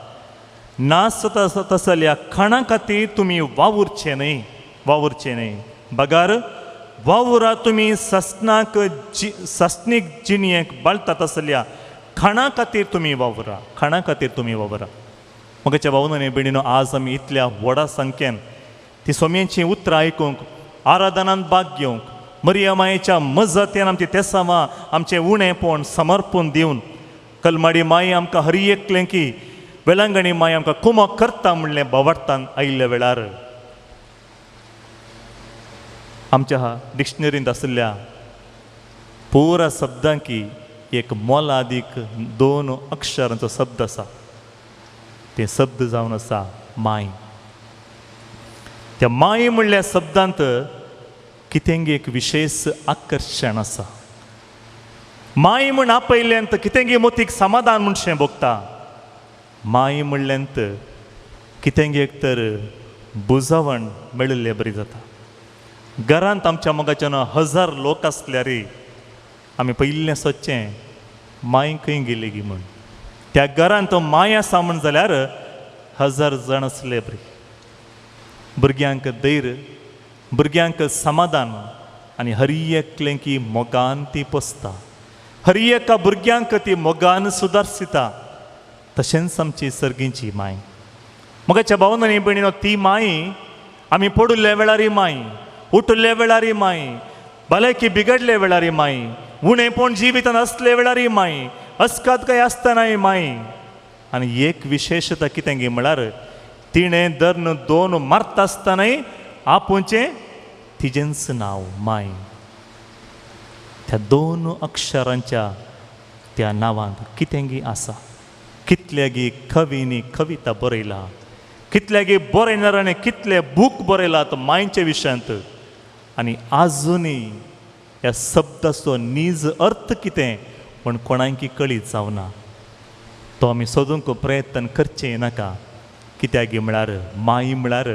नासता तसल्या खाणा खातीर तुमी वावुरचें न्हय, वावुरचें न्हय, बगार वावुरा तुमी ससनाक ससनीक जिणयेक बाळटा तसल्या खाणा खातीर तुमी वावुरा, खाणा खातीर तुमी वावुरा. म्हज्या भावनो आनी भयणीनो, आज आमी इतल्या व्हडा संख्येन ती सोम्यांचीं उतरां आयकूंक, आराधनांत भाग घेवंक, मरिया मायेच्या मजतीन आमची तेसांवां आमचें उणेंपण समर्पण दिवन कलमाडी माई आमकां हर एकलें की वेलंगणी माई आमकां कुमक करता म्हणलें भावार्थान आयिल्ल्या वेळार आमच्या डिक्शनरींत आशिल्ल्या पुरा शब्दांकी एक मोलादीक 2 अक्षरांचो शब्द आसा. ते शब्द जावन आसा माय. त्या माय म्हणल्या शब्दांत कितेंगी एक विशेष आकर्शण आसा. माय म्हूण आपयल्यांत कितेंगी मोतीक समाधान म्हणशें भोगता. माय म्हणल्यांत कितेंगी एक तर बुजावण मेळिल्ले बरी जाता. घरांत आमच्या मोगाच्यान 1000 लोक आसल्यार आमी पयिल्लें सोदचें माय खंय गेली गी म्हूण. त्या घरांत माय आसा म्हूण जाल्यार 1000 जाण आसले बरी. भुरग्यांक धैर्य, भुरग्यांक समाधान आनी हर एकलें की मोगान ती पोसता, हर एका भुरग्यांक ती मोगान सुदारसिता. तशेंच आमची सर्गीची माय. मोगाच्या भावना आनी भयणीनो, ती माय आमी पडिल्ल्या वेळारय माय, उठिल्ल्या वेळारय माय, भलायकी बिगडल्या वेळारय माय, उणेपण जिवितान आसल्या वेळारय माय, अस्कात काय आसतनाय माय. आनी एक विशेशता कितें गी म्हळ्यार तिणें दर्न 2 मारता आसतनाय आपूणचें तिजेंच नांव माय. त्या 2 अक्षरांच्या त्या नांवांत कितें गी आसा. कितल्यागी कवींनी कविता बरयला, कितल्यागी बरयणारांनी कितले बूक बरयलात मायच्या विशयांत. आनी आजुनूय ह्या शब्दाचो नीज अर्थ कितें म्हण कोणाकी कळीत जावना. तो आमी सोदूंक प्रयत्न करचें नाका. कित्याक म्हळ्यार माई म्हळ्यार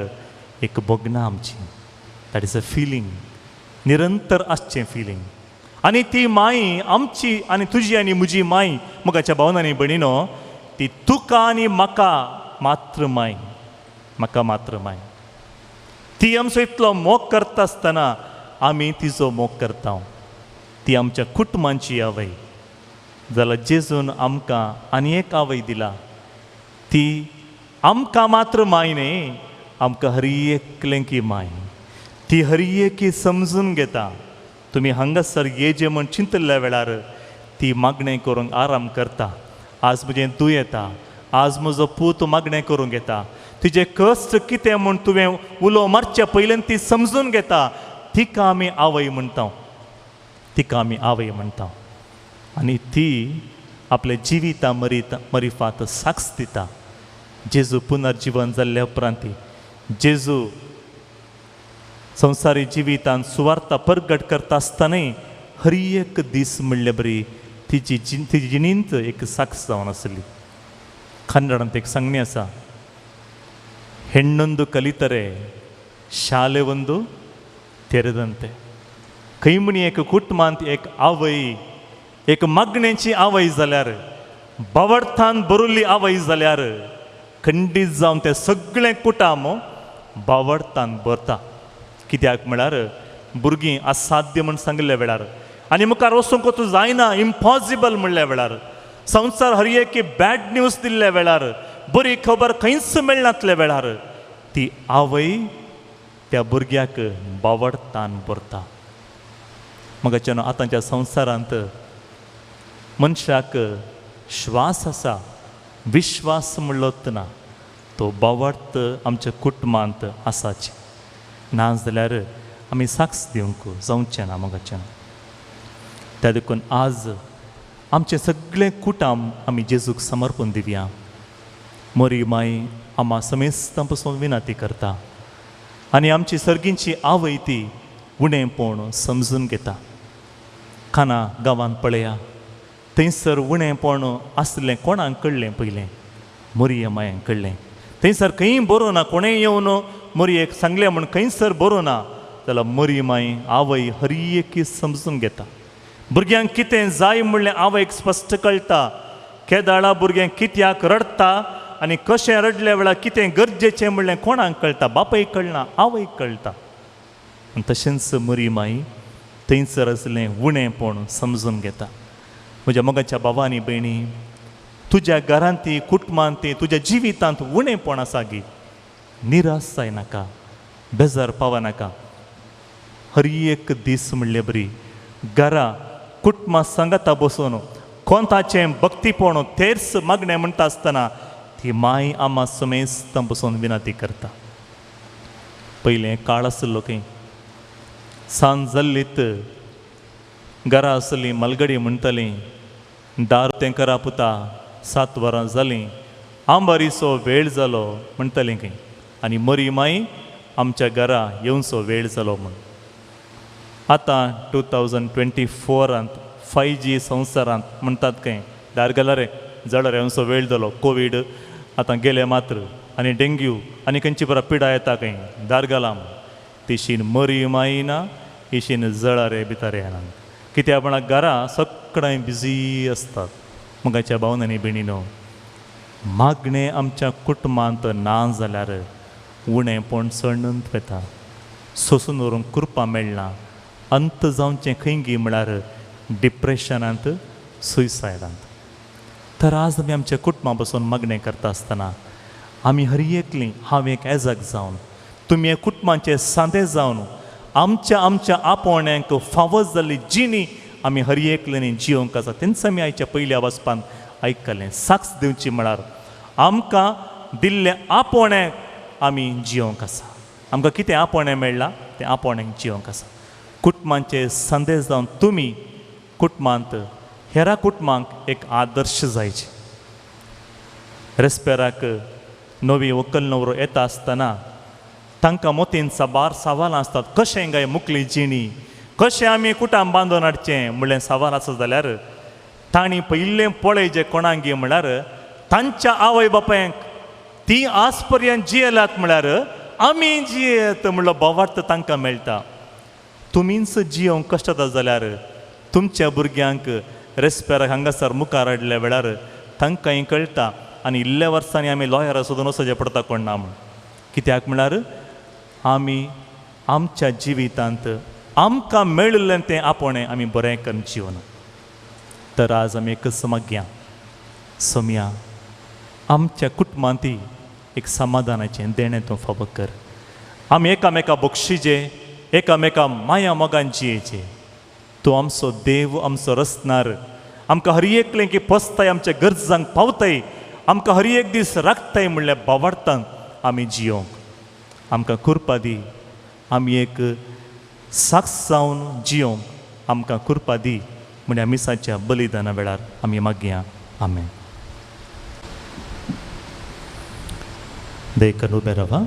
एक भोगना आमची, that is a feeling, निरंतर आसचें फिलींग. आनी ती माई आमची आनी तुजी आनी म्हजी माई मोगाच्या भावनांनी भयणीनो, ती तुका आनी म्हाका मात्र माय, म्हाका मात्र माय. ती आमचो इतलो मोग करता आसतना आमी तिचो मोग करता. ती आमच्या कुटुंबांची आवय जाल्यार जेजून आमकां आनी एक आवय दिला, ती आमकां मात्र माय न्ही, आमकां हर एकलेंकी माय. ती हर एकी समजून घेता. तुमी हांगासर येजे म्हूण चिंतल्या वेळार ती मागणें करूंक आराम करता. आज म्हजें दुयेंता, आज म्हजो पूत मागणें करूंक येता, तिजें कश्ट कितें म्हूण तुवें उलो मारच्या पयल्यान ती समजून घेता. तिका आमी आवय म्हणटा, तिका आमी आवय म्हणटा. आनी ती आपल्या जिविता मरिफात साक्ष दिता. जेजू पुनर्जिवन जाल्ल्या उपरांत जेजू संवसारी जिवितान सुवार्ता परगट करता आसतनाय हर एक दीस म्हणले बरी तिची तिजी जिणेंत एक साक्ष जावन आसली. कन्नडांत एक सांगणी आसा, हेण्णೊಂದು ಕಲಿತರೆ ಶಾಲೆ ಒಂದು ತೆರೆದಂತೆ. खंय म्हणी एक कुटुंबांत एक आवय, एक मागणेची आवय जाल्यार, बावडथान बरुल्ली आवय जाल्यार खंडीत जावन तें सगळें कुटाम बावडतान भरता. कित्याक म्हळ्यार भुरगीं असाध्य म्हूण सांगिल्ल्या वेळार आनी मुखार वचूंक तूं जायना, इम्पॉसिबल म्हणल्या वेळार, संवसार हर एक बॅड न्यूज दिल्ल्या वेळार, बरी खबर खंयच मेळनातल्या वेळार ती आवय त्या भुरग्याक बावडतान भरता. मगाच्यान आतांच्या संवसारांत मनशाक श्वास आसा, विश्वास म्हणलोच ना, तो बावडत आमच्या कुटुंबांत आसाची. ना जाल्यार आमी साक्ष दिवंक जावचें ना मगाच्यान. त्या देखून आज आमचें सगळें कुटुंब आमी जेजूक समर्पण दिवया. मोरी माई आमा समेस्तां पसून विनंती करता आनी आमची सर्गींची आवय ती उणेंपण समजून घेता. खाना गांवांत पळया, थंयसर उणेंपण आसलें कोणाक कळ्ळें पयलें? मोरये मायेक कळ्ळें. थंयसर खंय बरोवं ना, कोणें येवन मोरयेक सांगलें म्हूण खंयसर बरोवं ना, जाल्यार मोरी माई आवय हर एकी समजून घेता. भुरग्यांक कितें जाय म्हणलें आवयक स्पश्ट कळटा. केदाळा भुरगें कित्याक रडटा आनी कशें रडल्या वेळार कितें गरजेचें म्हणलें कोणाक कळटा? बापायक कळना, आवयक कळटा. आनी तशेंच मोरी माई थंयसर आसलें उणेंपण समजून घेता. म्हज्या मोगाच्या भावा आनी भयणी, तुज्या घरांत, कुटुंबांत, तुज्या जिवितांत उणेंपण आसा गी, निराश जायनाका, बेजार पावनाका. हर एक दीस म्हणले बरी घरा कुटुंबा सांगाता बसून कोंताचें भक्तीपण तेर्स मागणें म्हणटा आसतना ती माय आमा समेस्तां बसून विनंती करता. पयलें काळ आसलो खंय, सांज जाल्लीत घरा आसली मलगडी म्हणटाली, दार तें करा पुता, 7 वरां जालीं, आंबारीचो वेळ जालो म्हणटाली खंय. आनी मरी माई आमच्या घरा येवचो वेळ जालो म्हूण. आतां 2024 5G संवसारांत म्हणटात खंय, दार घाला रे, जळार येवचो वेळ जालो, कोवीड आतां गेले मात्र आनी डेंग्यू आनी खंयची बरा पिडा येता खंय, दार घाला. तिशीन मरी माई ना, इशीन जळारे भितर येना. कित्याक म्हणल्यार घरा सगळें बिजी आसतात. मोगाच्या भावनांनी भयणीनो, मागणें आमच्या कुटुंबांत ना जाल्यार उणेंपण चडून वता, सोसून व्हरूंक कृपा मेळना. अंत जावचें खंय गी म्हळ्यार डिप्रेशनांत, सुयसायडांत. तर आज आमी आमच्या कुटुंबा बसून मागणें करता आसतना आमी हर एकलीं, हांव एक एजाक जावन, तुमी एक कुटुंबाचे सांदे जावन आमच्या आमच्या आपोवण्यांक फावो जाल्ली जिणी आमी हर एकल्यानी जियोंक आसा. तेंच आमी आयच्या पयल्या वाचपान आयकलें. साक्ष दिवची म्हळ्यार आमकां दिल्लें आपोवण्याक आमी जियोंक आसा. आमकां कितें आपोवणें मेळ्ळां तें आपोवण्याक जियोंक आसा. कुटुंबांचे संदेश जावन तुमी कुटुंबांत हेरा कुटुंबांक एक आदर्श जायचे. रेस्पेराक नवी व्हंकल न्हवरो येता आसतना तांकां मोतीन साबार सवालां आसतात, कशें काय मुकली जिणी, कशें आमी कुटाम बांदून हाडचें म्हणलें सवाल आसा जाल्यार तांणी पयलें पळय जे कोणाक म्हळ्यार तांच्या आवय बापायांक ती आज पर्यंत जियेलात म्हळ्यार आमी जियेत म्हणलो भावार्थ तांकां मेळटा. तुमीच जियोंक कश्ट जाल्यार तुमच्या भुरग्यांक रेस्पेराक हांगासर मुखार हाडल्या वेळार तांकांय कळटा आनी इल्ल्या वर्सांनी आमी लॉयरा सोदून वचचें पडटा कोण ना म्हूण. कित्याक म्हळ्यार आमी आमच्या जिवितांत आमकां मेळिल्लें तें आपोवणें आमी बरें करून जिवना. तर आज आमी एकच मागया, सोमया आमच्या कुटुंबांत एक समाधानाचें देणें तूं फावो कर. आमी एकामेका बक्षिजे, एकामेका माया मोगान जियेचे. तूं आमचो देव, आमचो रचणार, आमकां हर एकलें की पोसताय, आमच्या गरजांक पावताय, आमकां हर एक दीस राखताय म्हणल्यार बावाडटांक आमी जियोंक आमकां कृपा दी. आमी एक साक्ष जावन जियोंक आमकां कृपा दी म्हणल्या मिसाच्या बलिदाना वेळार आमी मागया. आमेन. देखून उबें रावा.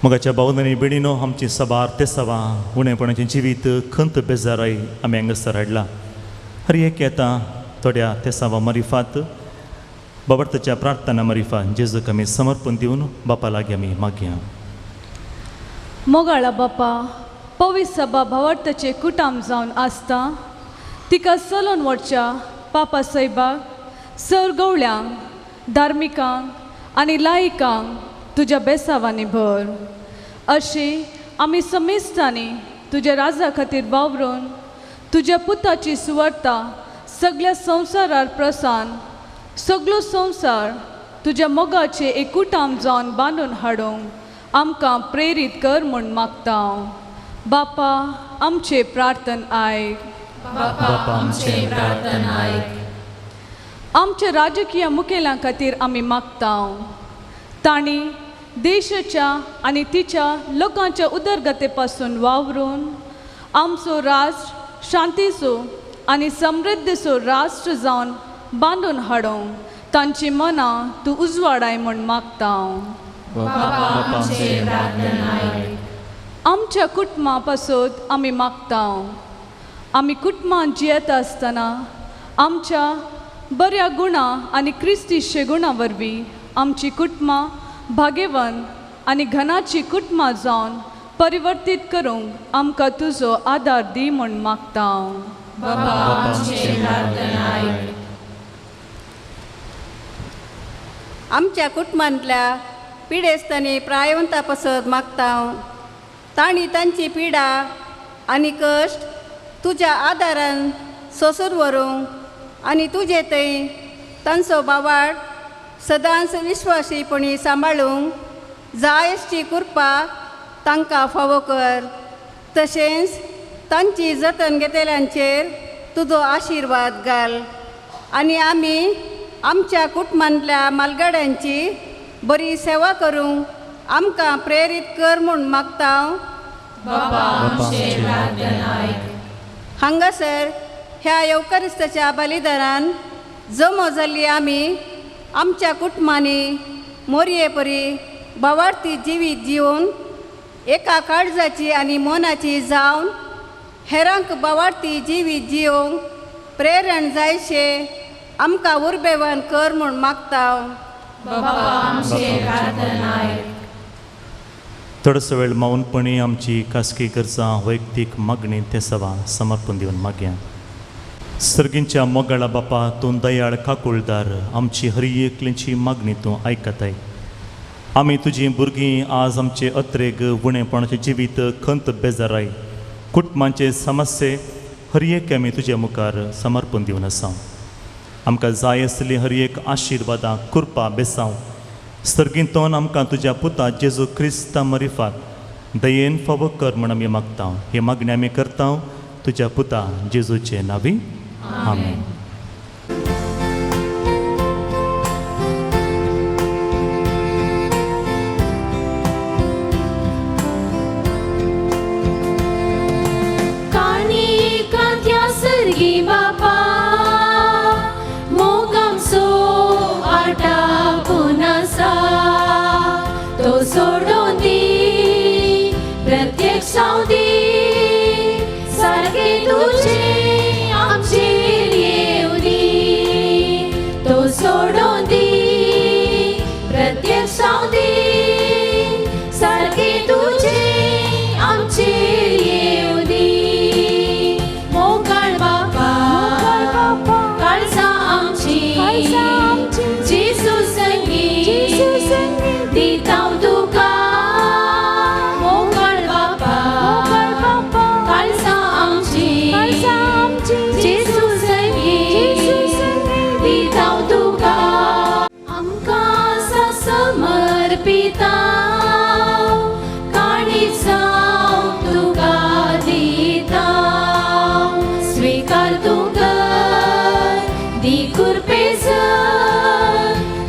मोगाच्या भावनांनी भयणीनो, आमची सभार ते सभा उणेपणाचें जिवीत खंत बेजाराय आमी हांगासर हाडला. हर एक येता थोड्या तेसावा मरिफात बाबर्ताच्या प्रार्थना मरिफात जेजूक आमी समर्पण दिवन बापा लागीं आमी मागया. मोगाळा बापा, पवित्र सभा भावार्थाचे कुटाम जावन आसता तिका चलोवन वचच्या पापा सायबाक, सर गवळ्यांक, धार्मिकांक आनी लायकांक तुज्या बेसावांनी भर. अशी आमी समेस्तांनी तुज्या राजा खातीर वावरून तुज्या पुताची सुवार्ता सगळ्या संवसारार प्रसान सगळो संवसार तुज्या मोगाचे एकूटाम जावन बांदून हाडूंक आमकां प्रेरीत कर म्हूण मागता. बापा आमचे प्रार्थन आयक. बापा आमचे प्रार्थन आयक. आमच्या राजकीय मुखेल्यां खातीर आमी मागता, तांणी देशाच्या आनी तिच्या लोकांच्या उदरगते पासून वावरून आमचो राष्ट्र शांतीचो आनी समृद्धीचो राष्ट्र जावन बांदून हाडूंक तांची मनां तूं उजवाडाय म्हूण मागता. आमच्या कुटुंबा पासत आमी मागता, आमी कुटुंबान जियेता आसतना आमच्या बऱ्या गुणां आनी क्रिस्तीचे गुणां वरवीं आमची कुटुंबां भाग्यवंत आनी घनाची कुटुंबां जावन परिवर्तीत करूंक आमकां तुजो आदार दी म्हूण मागता. आमच्या कुटुंबांतल्या पिडेस्तांनी प्रायवंता पासत मागता, तांणी तांची पिडा आनी कश्ट तुज्या आदारान सोसून व्हरूंक आनी तुजे थंय तांचो बावाड सदांच विश्वासीपणी सांबाळूंक जाय अशी कृपा तांकां फावो कर. तशेंच तांची जतन घेतल्यांचेर तुजो आशिर्वाद घाल आनी आमी आमच्या कुटुंबांतल्या मालगाड्यांची बरी सेवा करूंक आमकां प्रेरीत कर म्हूण मागता. हांगासर ह्या येवकारिस्ताच्या बलिदानान जमो जाल्ली आमी आमच्या कुटुंबांनी मोरये परी भावार्थी जिवीत जिवन एका काळजाची आनी मनाची जावन हेरांक भावार्थी जिवीत जिवंक प्रेरण जायशे आमकां उर्बेवान कर म्हूण मागता. थोडोसो वेळ मौनपणी आमची खासगी गरजां वैयक्तीक मागणी ते सभा समर्पण दिवन मागया. सर्गींच्या मोगाळा बापा, तूं दयाळ काकुळदार, आमची हर एकल्याची मागणी तूं आयकताय. आमी तुजी भुरगीं आज आमचे अत्रेग उणेपणाचें जिवीत खंत बेजाराय कुटुंबांचे समस्ये हर एक आमी तुजे मुखार समर्पण दिवन आसा. आमकां जाय आसली हर एक आशिर्वादां कृपा बेसांव सर्गींतोन आमकां तुज्या पुता जेजू क्रिस्ता मरिफात दयेन फावो कर म्हूण आमी मागता. ही मागणी आमी करता तुज्या पुता जेजूचे नांवी. आमेन. बापा मोग आमचो आटापून आसा तो सोडून दी प्रत्येक सावदी सारकें तुजें आमचेर येवं दी तो सोडून समर्पिता काळीज जावं तुका दिता स्वीकार तूं कर दी कुरपेसर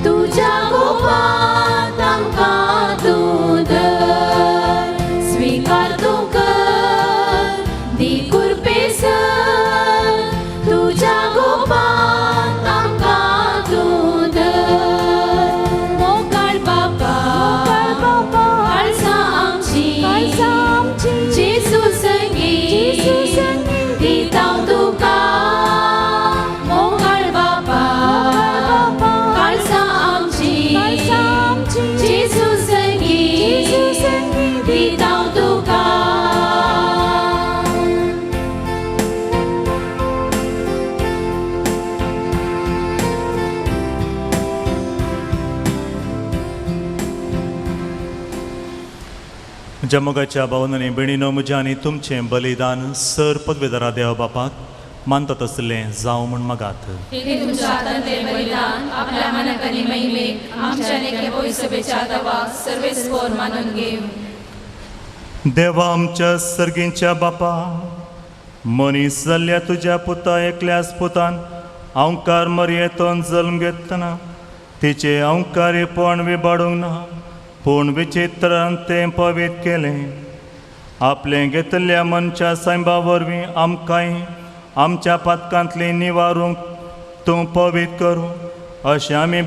तुज्या गोपांत आमकां तूं धर स्वीकार तूं कर दी कुरपेसर तुज्या गोपांत आमकां तूं धर मोगाळ बापा काळजां आमची जेजू संगी दिता तुका मोगाळ बापा काळजां आमची जेजू संगी दिता तुका. म्हज्या मोगाच्या भावनांनी भयणीनो म्हज्या आनी तुमचें बलिदान सर पदवेदारा देवा बापाक मानतात आसलें जावं म्हूण मागात. हे तुमच्या हातांतले बलिदान आपल्या मनाक आनी महिमेक आमच्या लेखे पयसभेच्या दवा सर्वेस्पोर मानून घेवं. देवा आमच्या सर्गींच्या बापा, मनीस जाल्ल्या तुज्या पुता एकल्याच पुतान अंकार मरयेतोन जल्म घेतना तिचें अंकारीपण विबाडूंक ना, पूण विचित्रान तें पवित्र केलें. आपलें घेतल्या मनशा सायबा वरवीं आमकांय आमच्या पातकांतली निवारूंक तूं पवित्र करूं अशें आमी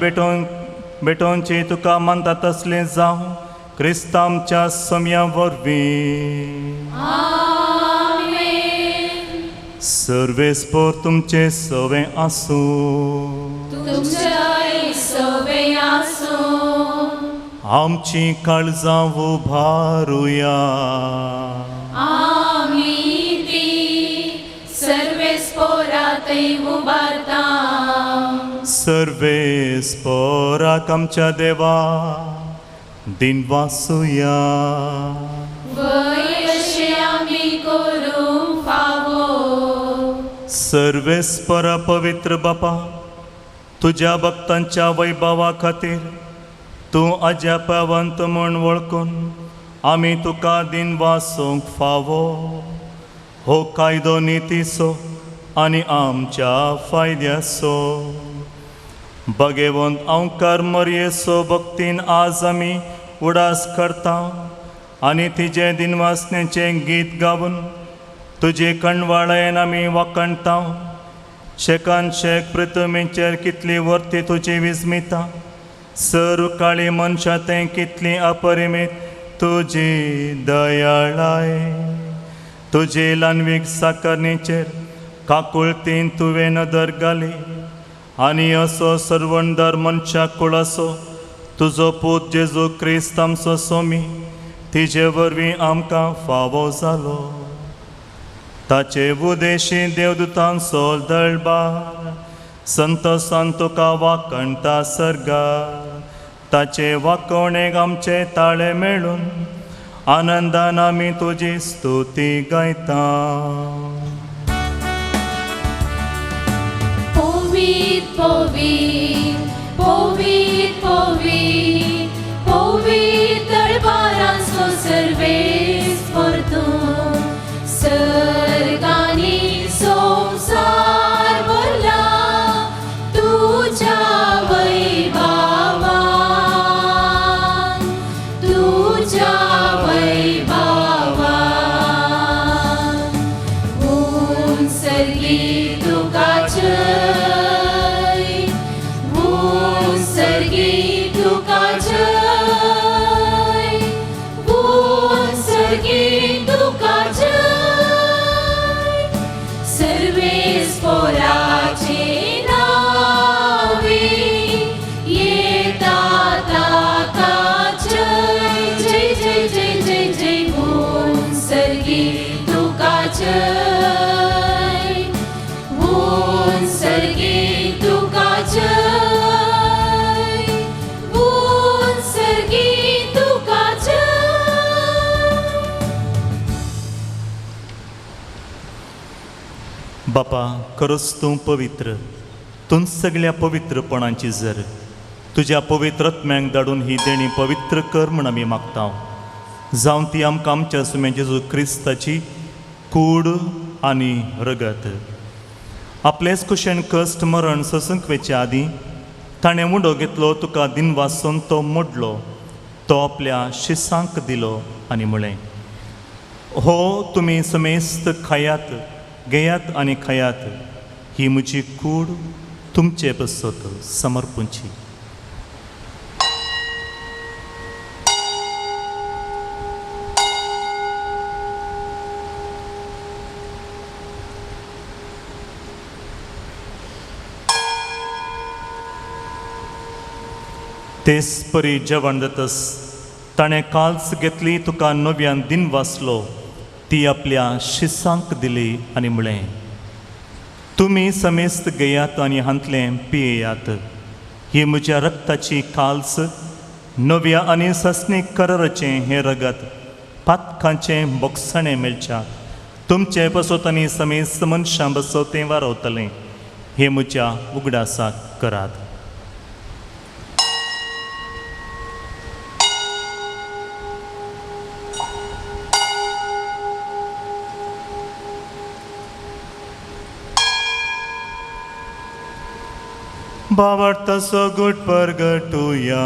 भेटोवची तुका मानता तसलें जावं क्रिस्त आमच्या सम्या वरवीं. आमेन. सर्वेस्पोर तुमचें सवें आसूं. तुमच्याय सवें आसूं. आमची काळजां उबारुया. आमी ती सर्वेस्पोरातय उबारता. सर्वेस्पोराक आमच्या देवा दिनवासुया. वय अशें आमी करूंक फावो. सर्वेस्परा पवित्र बापा, तुज्या भक्तांच्या वैभवा खातीर तूं अजापवंत म्हूण वळखून आमी तुका दिनवासूंक फावो. हो कायदो नितीचो आनी आमच्या फायद्याचो. बगेवंत अंकार मरयेचो भक्तीन आज आमी उडास करता आनी तिजें दिनवासनेचें गीत गावन तुजे कणवाळेन आमी वाखणता. शेकान शेक पृथ्वीचेर कितली वर्ती तुजी विस्मिता, सर काळी मनशां तें कितली अपरिमीत तुजी दयाळाय. तुजे ल्हानवीक साकरणीचेर काकुळतीन तुवें नदर घाली आनी असो सर्वणदार मनशाक कुळासो तुजो पूत जेजू क्रिस्त आमचो सोमी तिजे वरवीं आमकां फावो जालो. ताचे उदेशी देवदूतांचो दळबार संतोसान तुका वाखणता सर्गार. ताचे वाकोणेक आमचे ताळे मेळून आनंदान आमी तुजी स्तुती गायता. पवित्र पवित्र पवित्र पवित्र पवित्र दरबारांचो सर्वेस्पोर तूं सर्गांनी संवसार भरला तुज्या वैभवान तुज्या वैभवान. उंच तुका जय, उंच तुका जय, उंच तुका जय. सर्वेस्पोराचे नावे येता ताका जय जय जय जय जय जय. उंच तुका जय, उंच तुका जय, उंच तुका जय. बापा, खरोच तूं पवित्र, तूं सगळ्या पवित्रपणाची जर. तुज्या पवित्र आत्म्यांक धाडून ही देणी पवित्र कर म्हूण आमी मागता, जावन ती आमकां आमच्या सुम्या जेजू क्रिस्ताची कूड आनी रगत। आपलेच कुशेन कश्ट मरण सोसूंक वेचे आदीं ताणें उंडो घेतलो, तुका दिनवासून तो मोडलो, तो आपल्या शिसांक दिलो आनी म्हळें, हो तुमी समेस्त खायात, घेयात आनी खायात, ही म्हजी कूड तुमचे पसत समर्पूंची। तेच परी जेवण जातस ताणें काल्स घेतली, तुका नव्यान दिन वाचलो, ती आपल्या शिसांक दिली आनी म्हळें, तुमी समेस्त घेयात आनी हांतलें पियेयात, ही म्हज्या रक्ताची काल्स, नव्या आनी सस्नीक कराराचें हें रगत पातकांचें बोगसणें मेळच्या तुमचे पसत आनी समेस्त मनशां बसत तें वारवतलें, हें म्हज्या उगडासाक करात। भावार्थाचो गुट परगटुया।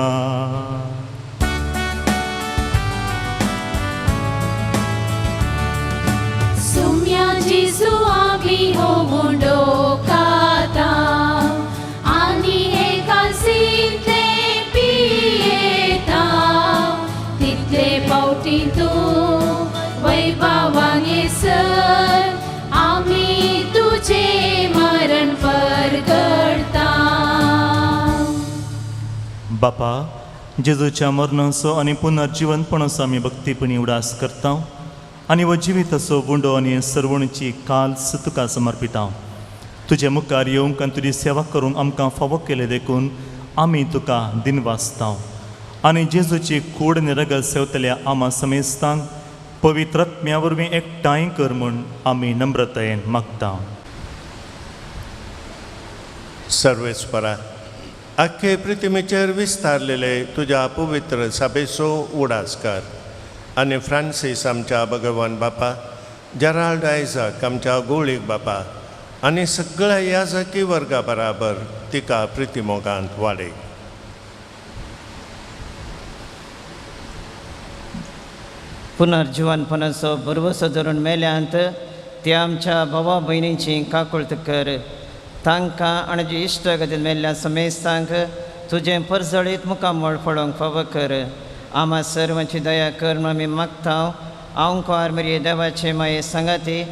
सुम्या जेजू आमी हो मुंडो खाता आनी हे कालसींतले पियेता, तितले पावटी तूं वैभवान येसर आमी तुजें मरण परगटता। बापा, जेजूच्या मरणाचो आनी पुनर्जिवनपणाचो आमी भक्तीपणी उडास करता आनी हो जिविताचो उंडो आनी सर्वणीची काल्स तुका समर्पिता। तुजे मुखार येवंक आनी तुजी सेवा करूंक आमकां फावो केले देखून आमी तुका दिनवासता आनी जेजूची कूड आनी रगत सेवतल्या आमा समेस्तांक पवित्र आत्म्या वरवीं एकठांय कर म्हूण आमी नम्रतायेन मागता। सर्वेस्परा, आख्खे पृथ्वीचेर विस्तारलेले तुज्या पवित्र सभेचो उडास कर आनी फ्रांसीस आमच्या भगवान बापा, जेराल्ड आयझाक आमच्या गोळीक बापा आनी सगळ्या याजकी वर्गा बराबर तिका प्रितीमोगांत वाडय। पुनर्जिवनपणाचो भरवसो धरून मेल्यांत ते आमच्या भावा भयणींची काकुळट कर, तांकां आनी जी इश्टागतीन मेल्ल्या समेस्तांक तुजें परजळीत मुखामळ पळोवंक फावो कर। आमा सर्वांची दया कर म्हूण आमी मागता। आंवकार मरिये देवाचे माये सांगाती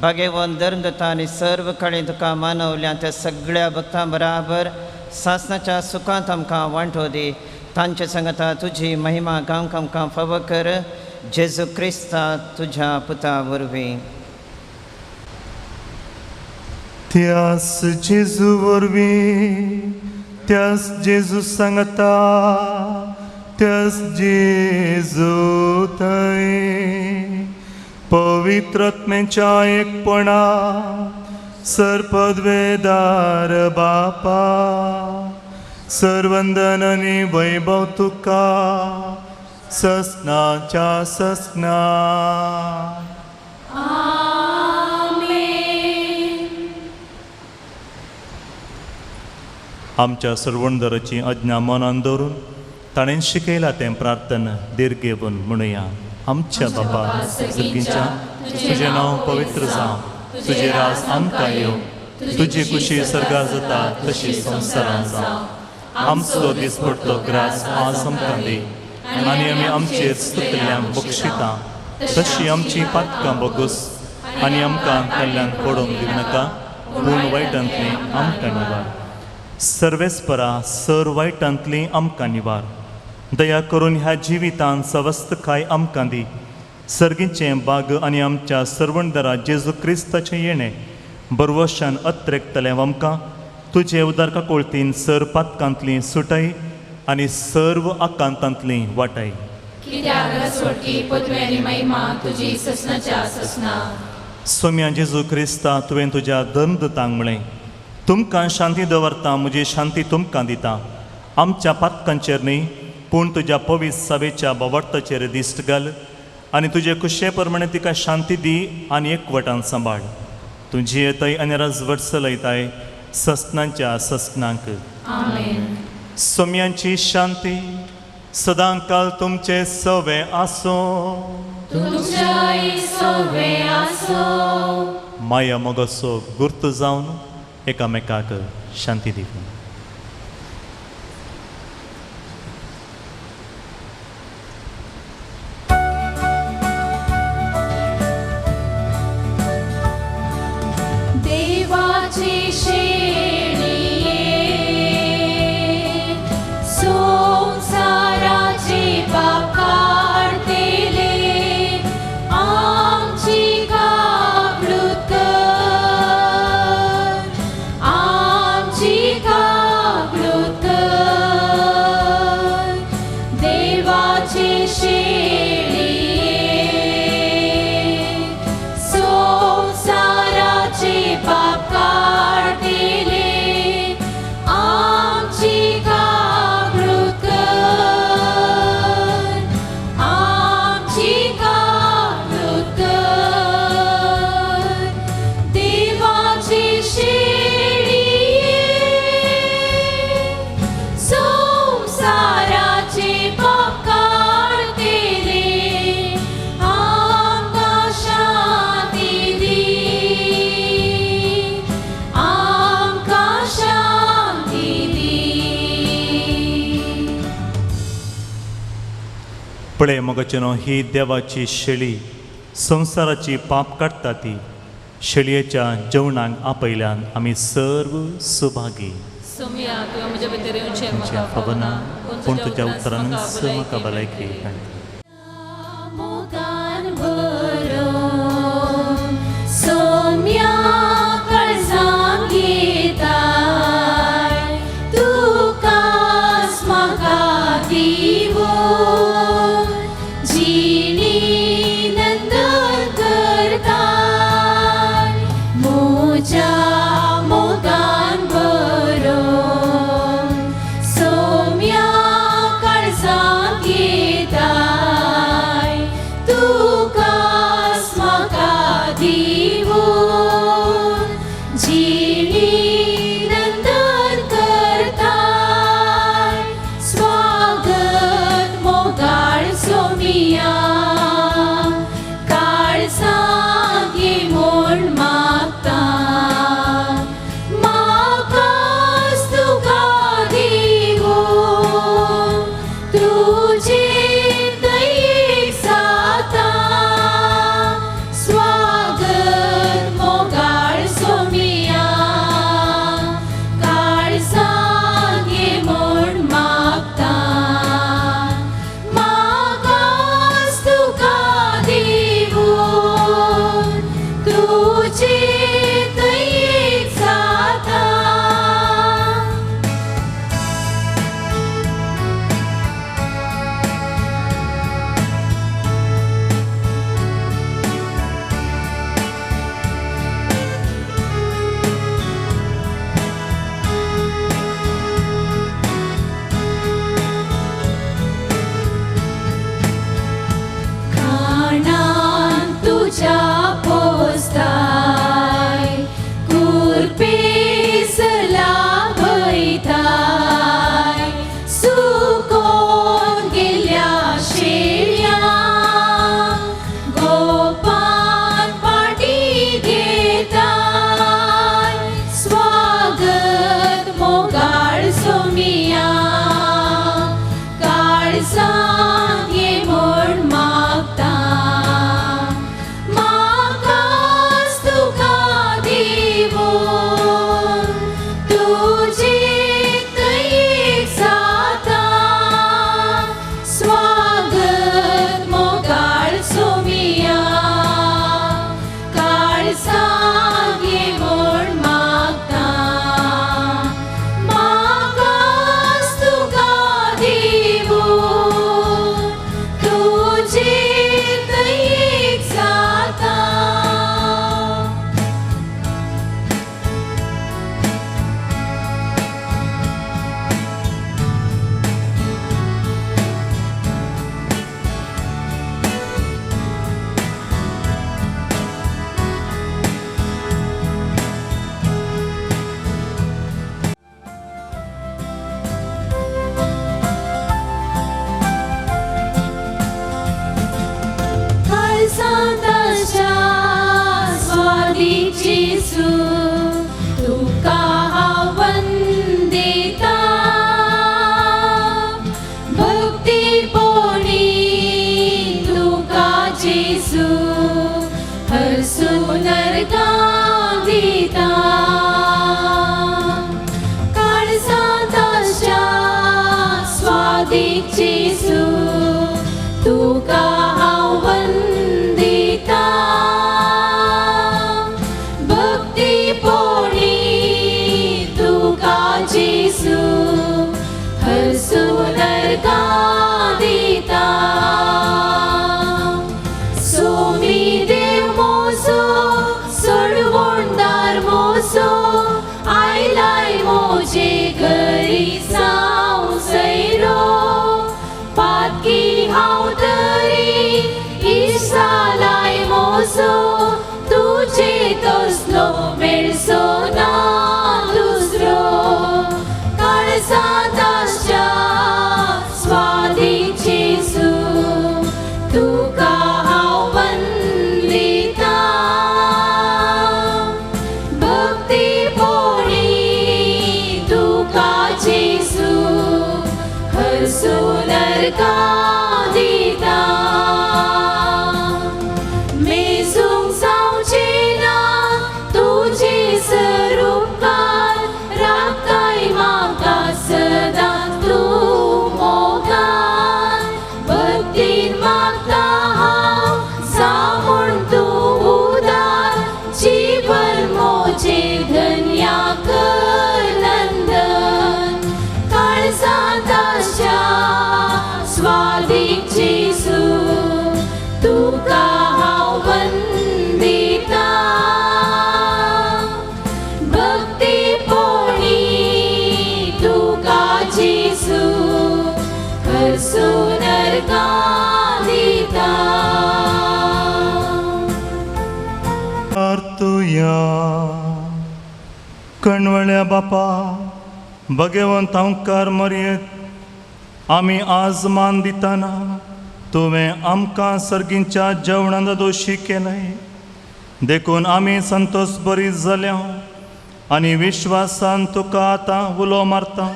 भागेवन धर्मदत्ता आनी सर्व कडेन तुका मानवल्या त्या सगळ्या भक्तां बराबर सासनाच्या सुखांत आमकां वांटो दी। तांचे सांगाता तुजी महिमा गांवक आमकां फावो कर, जेजू क्रिस्ता तुज्या पुता वरवीं। त्यास जेजू वरवीं, त्यास जेजू सांगता, त्यास जेजू थंय पवित्र आत्म्याच्या एकपणा सर्पद्वेदार बापा, सर्वंदन आनी वैभव तुका ससनाच्या ससना। आमच्या सर्वणदराची आज्ञा मनान दवरून ताणें शिकयला तें प्रार्थना दीर्घेवन म्हणुया। आमच्या बापा सर्गीच्या, तुजें नांव पवित्र जावं, तुजें राज आमकां येवं, तुजी कुशी सर्गार जाता तशी संवसारांत जावं। आमचो दिसपडटो ग्रास आज आमकां दी आनी आमी आमचेर चुकल्ल्यांक बक्षिता तशी आमची पातकां बगूस आनी आमकां कल्याण पडोवंक दिवनाका, पूण वायटांतली आमकां निवार। सर्वेस्परा सर वायटांतली आमकां निवार, दया करून ह्या जिवितांत सवस्तकाय आमकां दी। सर्गीचें बाग आनी आमच्या सर्वणदरा जेजू क्रिस्ताचें येणें बरवशान अत्रेकतलें आमकां तुजे उदार काकुळतीन सर पातकांतली सुटाय आनी सर्व आकांतांतली वाटाय। सोम्या जेजू क्रिस्ता, तुवें तुज्या धर्मदूतांक म्हळें, तुमकां शांती दवरता, म्हजी शांती तुमकां दिता। आमच्या पातकांचेर न्ही पूण तुज्या पवित्र सभेच्या बवडताचेर दिश्ट घाल आनी तुजे कुशे प्रमाणे तिका शांती दी आनी एकवटान सांबाळ. तूं जियेताय आनी राजवट चलयताय ससनांच्या ससनांक. सोम्यांची शांती सदां काल तुमचे सवे आसूं. तुमच्याय सवे आसूं. माया मोगाचो गुर्त जावन एकामेकाक शांती दिवं. देवाची शेणये संवसाराचे पाप काडतले आमची काकळूत कर, आमची काकळूत कर. देवाची शेणये संवसाराचे पाप काडतले आमची काकळूत कर, आमची काकळूत कर. देवाची शेणये संवसाराचे पाप काडतले आमकां शांती दी, आमकां शांती दी. पळय मोगाचेनो, ही देवाची शेळी संवसाराची पाप काडटा ती शेळयेच्या जेवणाक आपयल्यान आमी सर्व सुभागी. सोम्या तुवें म्हज्या भितर येवचें तुमच्या म्हाका फावना पूण तुज्या उतरानच उतरानच म्हाका भलायकी मेळटली. मोगान भरून सोम्या काळजांत घेताय तुकाच म्हाका दिवन जिणी नंदन करताय म्हज्या मोगान भरून सोम्या काळजांत घेताय तुकाच म्हाका दिवन जिणी नंदन करताय. स्वागत जेजू तुका हांव वंदिता भक्तीपणी तुका जेजू हरसून अर्गां दिता काळजांत आसच्या स्वादीक जेजू तुका हांव वंदिता भक्तीपणी तुका जेजू हरसून अर्गां दिता सोमी देव मोजो सोडवणदार मोजो आयलाय मोजे घरी जावं सैरो पातकी हांव तरी इसालाय मोजो तुजे तसलो मेळचो ना दुसरो काळजांत आसच्या स्वादीक जेजू तुका हांव वंदिता भक्तीपणी तुका जेजू हरसून अर्गां दिता मेजूंक जावचें ना तुजें सरूपकार राखताय म्हाका सदां तूं मोगान भक्तीन मागता हांव जावं म्हूण तूं उदार जीवन मोजें धन्या कर नंदन काळजांत आसच्या स्वादीक जेजू तुका हांव वंदिता भक्तीपणी तुका जेजू हरसून अर्गां दिता. प्रार्थुया. कणवळ्या बापा भगवंत अंकार मरयेत आमी आज मान दितना तुवें आमकां सर्गींच्या जेवणान दोशी केलें देखून आमी संतोष बरी जाल्या आनी विश्वासान तुका आतां उलो मारता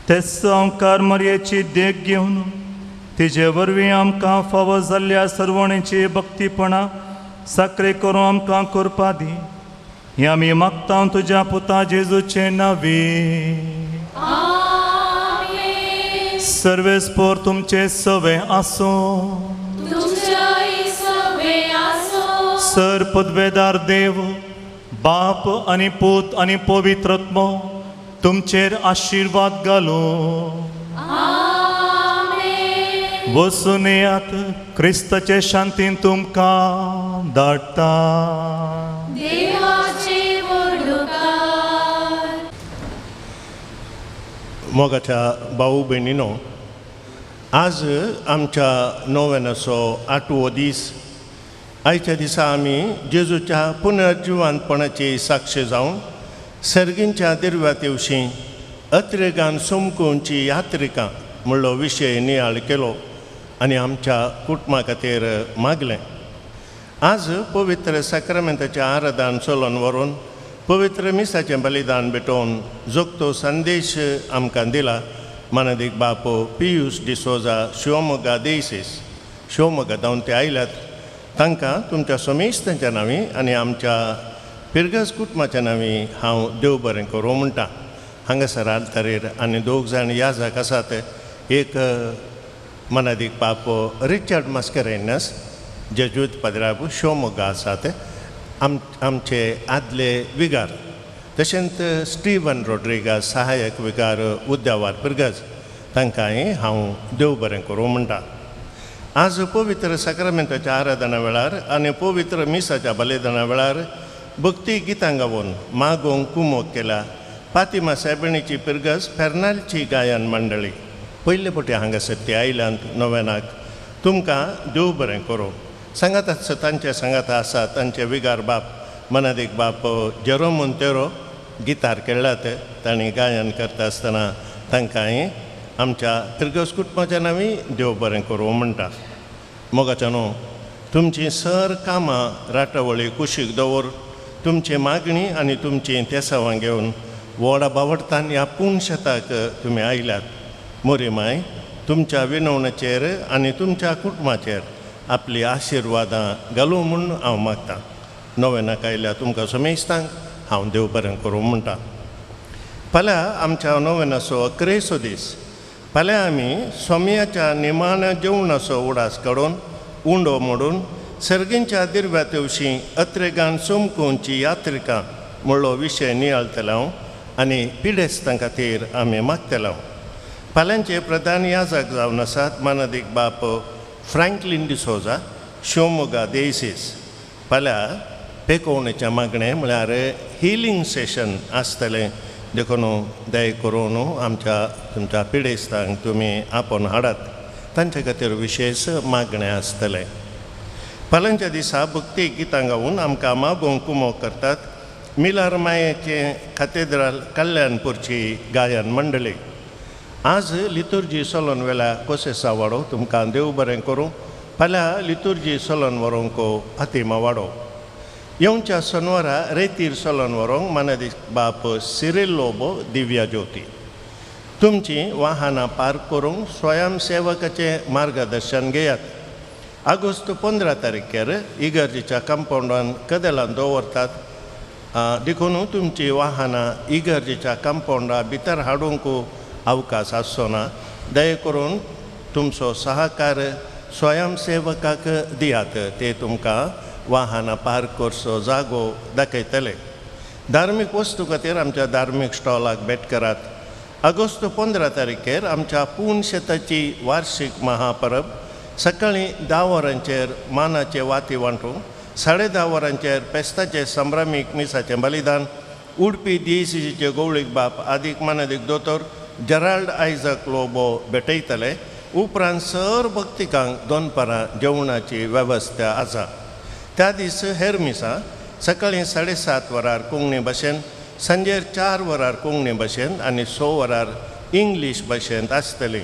तेच अंकार मरयेची देख घेवन तिजे वरवीं आमकां फावो जाल्ल्या सर्वणेची भक्तीपणा साकरे करून आमकां करपा दी हें आमी मागता तुज्या पुता जेजूचे नांवे. आमेन. सर्वेस्पोर तुमचे सवे आसूं. तुमच्याय सवे आसूं. सर पदवेदार देव बाप आनी पूत आनी पवित्र आत्मो तुमचेर आशिर्वाद घालूं. आमेन. वचून येयात क्रिस्ताचे शांतीन तुमकां धाडटा. देवाचे व्हड उपकार. मोगाच्या भाऊ भयणीनो, आज आमच्या नोवेनाचो आठवो दीस. आयच्या दिसा आमी जेजूच्या पुनर्जिवंतपणाची साक्ष जावन सर्गींच्या दिर्व्यातेवशीं अत्रेगान समकोवची यात्रिकां म्हणलो विशय नियाळ केलो आनी आमच्या कुटुंबा खातीर मागलें. आज पवित्र साक्रामेंताचें आराधन चलोवन व्हरून पवित्र मिसाचें बलिदान भेटोवन जोगतो संदेश आमकां दिला मानादीक बाप पियूस डिसोजा, शिवमोगा देसीस, शिवमोगा जावन ते आयल्यात. तांकां तुमच्या समेस्तांच्या नांवी आनी आमच्या पिरगज कुटुंबाच्या नांवी हांव देव बरें करूं म्हणटा. हांगासर आल्तारेर आनी दोग जाण याजक आसात. एक मनादीक बाप रिचर्ड मास्करेन्हस, जेजूत पद्राब शिवमोगा आसात, आमचे आदले विगार. तशेंच स्टिवन रोड्रिगास, सहायक विगार उद्यावार पिरगज, तांकांय हांव देव बरें करूं म्हणटा. आज पवित्र साक्रामेंताच्या आराधना वेळार आनी पवित्र मिसाच्या बलिदाना वेळार भक्ती गितां गावन मागोवंक कुमोक केला फातिमा सायबिणीची पिरगज फेर्नालची गायन मंडळी. पयले फावटी हांगासर ती आयल्यात नोवेनाक. तुमकां देव बरें करूं. सांगात तांचे सांगात आसा तांचे विगार बाप मनादीक बाप जेरो मोंतेरो गितार खेळ्ळात. तांणी गायन करता आसतना तांकांय आमच्या पिरगज कुटुंबाच्या नांवी देव बरें करूं म्हणटा. मोगाच्या न्हू, तुमचीं सर कामां राटावळी कुशीक दवर. तुमची मागणी आनी तुमची तेसावां घेवन व्हडा बावडतान ह्या पूण शेताक तुमी आयल्यात. मोरी माय तुमच्या विनवणाचेर आनी तुमच्या कुटुंबाचेर आपली आशिर्वादां घालूं म्हूण हांव मागतां. नोवेनाक आयल्या तुमकां समेस्तांक हांव देव बरें करूं म्हणटा. फाल्यां आमच्या नोवेनाचो अकरेचो दीस. फाल्यां आमी सोमयाच्या निमाण्या जेवणाचो उडास काडून उंडो मोडून सर्गींच्या दिर्व्या तेवशीं अत्रेगान चमकोवची यात्रिका म्हणलो विशय नियाळतले हांव आनी पिडेस्तां खातीर आमी मागतले हांव. फाल्यांचे प्रधान याजक जावन आसात मानादीक बाप फ्रँकलीन डिसोजा, शिवमोगा देसीस. फाल्यां पेकोवणेचें मागणें म्हळ्यार हिलींग सेशन आसतलें, देखून दया करून आमच्या तुमच्या पिडेस्तांक तुमी आपोवन हाडात, तांचे खातीर विशेश मागणें आसतलें. फाल्यांच्या दिसा भक्ती गितां गावन आमकां मागोवंक कुमोक करतात मिलार मायेचें कातेद्राल कल्याणपूरची गायन मंडळी. आज लितुर्जी सोलोन वेल्या कोसेसा वाडो तुमकां देव बरें करूं. फाल्यां लितुर्जी सोलोन व्हरूंक फातिमा वाडो. येवच्या सोनवारा रेतीर सोलोन व्हरूंक मानादीक बाप सिरील लोबो दिव्या ज्योती. तुमचीं वाहनां पार्क करूंक स्वयंसेवकाचें मार्गदर्शन घेयात. ऑगस्ट 15 तारखेर इगर्जेच्या कंपावंडान कदेलां दवरतात, देखून तुमचीं वाहनां इगर्जेच्या कंपावंडा भितर हाडूंक अवकाश आसचो ना. दया करून तुमचो सहकार स्वयंसेवकाक दियात, ते तुमकां वाहनां पार्क करचो जागो दाखयतले. धार्मीक वस्तू खातीर आमच्या धार्मीक स्टॉलाक भेट करात. ऑगस्ट 15 तारखेर आमच्या पूण शेताची वार्षीक महापरब सकाळीं 10 वरांचेर मानाचे वाती वांटूंक, 10:30 वरांचेर पेस्ताचें संभ्रमीक मिसाचें बलिदान उडपी डीसीसीचे गवळीक बाप आदीक मानादीक दोतोर जेराल्ड आयजक लोबो भेटयतले. उपरांत सर भक्तिकांक दनपारां जेवणाची वेवस्था आसा. त्या दीस हेर मिसां सकाळीं 7:30 वरार कोंकणी भाशेन, सांजेर 4 वरार कोंकणी भाशेन आनी 6 वरार इंग्लीश भाशेंत आसतली.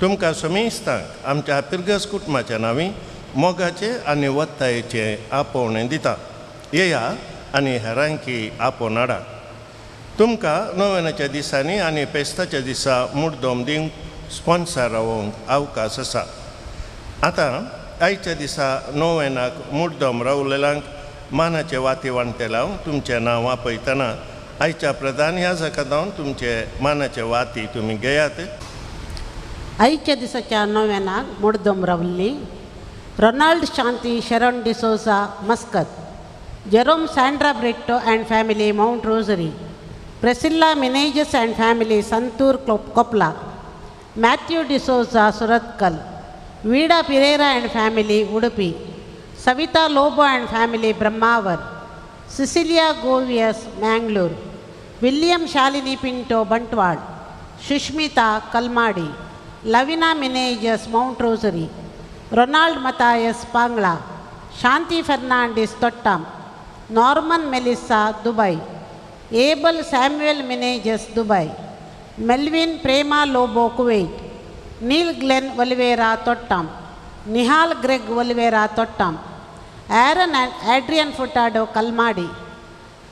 तुमकां समेस्तांक आमच्या पिरगस कुटुंबाच्या नांवी मोगाचें आनी वत्तायेचें आपोवणें दिता. येया आनी हेरांकी आपोवन हाडा. तुमकां नोवेनाच्या दिसांनी आनी पेस्ताच्या दिसा मुड्डोम दिवंक स्पॉन्सर रावोंक अवकाश आसा. आतां आयच्या दिसा नोवेनाक मुड्डोम रावलेल्यांक मानाचे वाती वांटते लावन तुमचें नांव आपयतना आयच्या प्रधान ह्या जकात तुमचे मानाचे वाती तुमी घेयात. आयच्या दिसाच्या नोवेनाक मुड्डोम रावल्ली Ronald Shanti Sharon D'Souza Muscat, Jerome Sandra Britto and family Mount Rosary, Priscilla Menezes and family Santur Kopla, Matthew D'Souza Surathkal, Veeda Pereira and family Udupi, Savita Lobo and family Brahmavar, Cecilia Govias Mangalore, William Shalini Pinto Bantwal, Sushmita Kalmadi, Lavina Menezes Mount Rosary, Ronald Matthias Pangla, Shanti Fernandes Thottam, Norman Melissa Dubai, Abel Samuel Menezes Dubai, Melvin Prema Lobo Kuwait, Neil Glenn Oliveira Thottam, Nihal Greg Oliveira Thottam, Aaron and Adrian Furtado Kalmadi,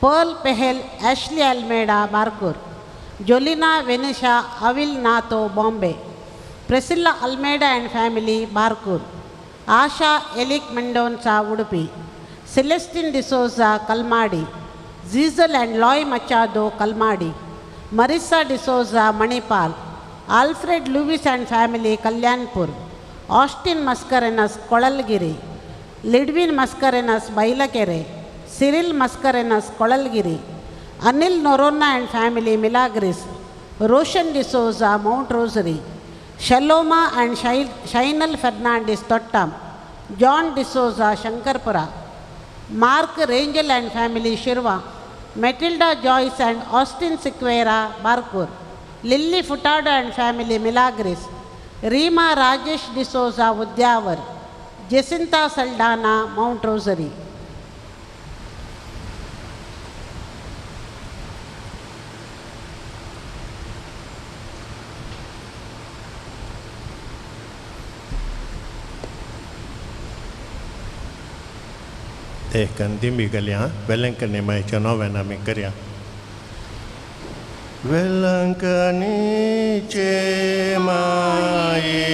Pearl Pehel Ashley Almeida Barkur, Jolina Venisha Avil Nato Bombay, Priscilla Almeida and family Barkur, Asha Elik Mendonca Udupi, Celestine D'Souza Kalmadi, Zizel and Loy Machado Kalmadi, Marissa D'Souza Manipal, Alfred Lewis and family Kalyanpur, Austin Mascarenas Kolalgiri, Lidwin Mascarenas Bailakere, Cyril Mascarenas Kolalgiri, Anil Norona and family Milagris, Roshan D'Souza Mount Rosary, Shaloma and Shainal Fernandez Thottam, John D'Souza Shankarpura, Mark Rangel and family Shirwa, Matilda Joyce and Austin Sequeira Barkur, Lily Furtado and family Milagris, Reema Rajesh D'Souza Udyavar, Jacinta Saldana Mount Rosary. एक दिंबी घालया वेलंकनी मायच्या नोवेन आमी करया. वेलंकनीचे माये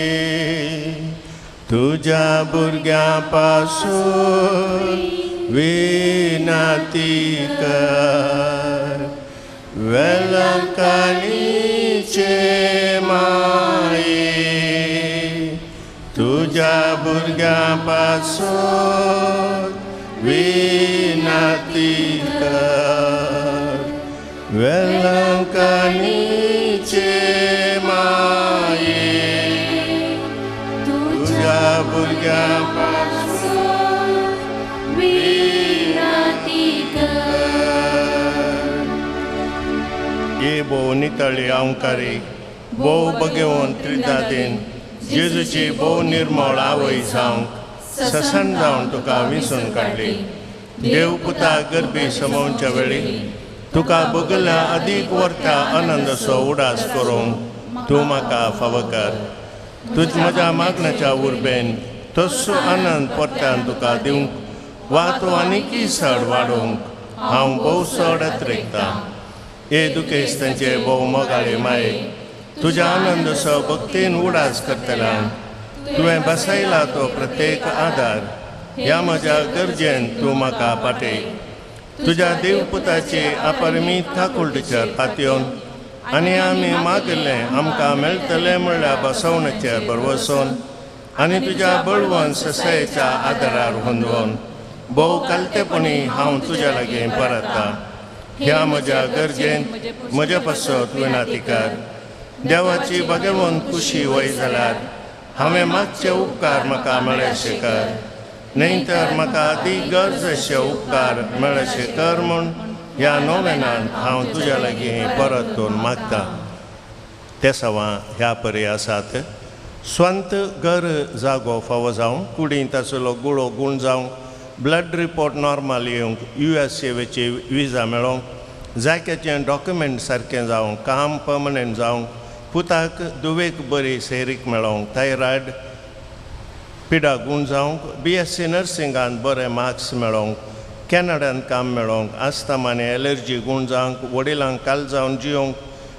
तुज्या भुरग्यां पासून विनती कर. वेलंकनीचे माये तुज्या भुरग्यां पासून विनती कर. वेलंकनीचे माये तुज्या भुरग्यां पासून विनती कर. ये भोव नितळी अंकारी भोव बगेवन त्रिदादीन जेजूची भोव निर्मळ आवय जावंक ससन जावन तुका विसून काडली. देव पुता गर्भी समोवच्या वेळी तुका बगल्या अदीक वर्ता आनंदाचो उडास करूंक तूं म्हाका फावो कर. तुज म्हज्या मागण्याच्या उर्बेन तस्सो आनंद परत्यान तुका दिवंक वा तूं आनीकय चड वाडोवंक हांव भोव चड अत्रेकतां. हे दुखेस तांचे भोव मोगाळे माये तुज्या आनंदाचो भक्तीन उडास करतल्यान तुवें बसयला तो प्रत्येक आदार ह्या म्हज्या गरजेन तूं म्हाका पाटय. तुज्या देवपुताची अपरिमीत काकुळटीचेर पातयेवन आनी आमी मागिल्लें आमकां मेळटलें म्हणल्यार बसवणेचेर भरवसून आनी तुज्या बळवंत ससायेच्या आदारार हुंदवून भोव कालतेपणी हांव तुज्या लागीं परता. ह्या म्हज्या गरजेन म्हज्या पासत विनंती कर. देवाची भगवंत खुशी वय जाल्यार हांवें मागचे उपकार म्हाका मेळशे कर, न्हय तर म्हाका अदीक गरज अशे उपकार मेळशे कर म्हूण ह्या नोवेनान हांव तुज्या लागीं परतून मागता. ते सवां ह्या परी आसात. स्वंत घर जागो फावो जावं, कुडींत आसलो गुळो गूण जावंक, ब्लड रिपोर्ट नॉर्मल येवंक, यू एस एची विजा मेळोवंक, जाक्याचें डॉक्युमेंट सारकें जावंक, काम पर्मनंट जावंक, पुताक दुवेक बरी सैरीक मेळोवंक, थायरॉयड पिडा गूण जावंक, बी एस सी नर्सिंगांत बरे मार्क्स मेळोवंक, कॅनडांत काम मेळोवंक, आस्थमा आनी एलर्जी गूण जावंक, वडिलांक काल जावन जियोंक,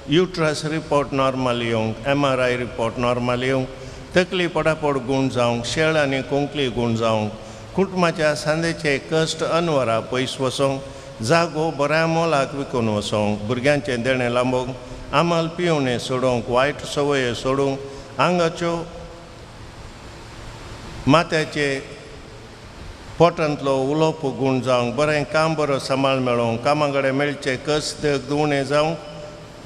युट्रस रिपोर्ट नॉर्मल येवंक, MRI report normal येवंक, तकली पडापड गूण जावंक, शेळ आनी कोंकली गूण जावंक, कुटुंबाच्या सांदेचे कश्ट अनवरा पयस वचोंक, जागो बऱ्या मोलाक विकून वचोंक, भुरग्यांचें देणें लांबोवंक, आमल पिवणें सोडोवंक, वायट संवये सोडूंक, आंगाच्यो माथ्याचे पोटांतलो उलोवप गूण जावंक, बरें काम बरो सांबाळ मेळोवंक, कामा कडेन मेळचे कश्ट उणें जावंक,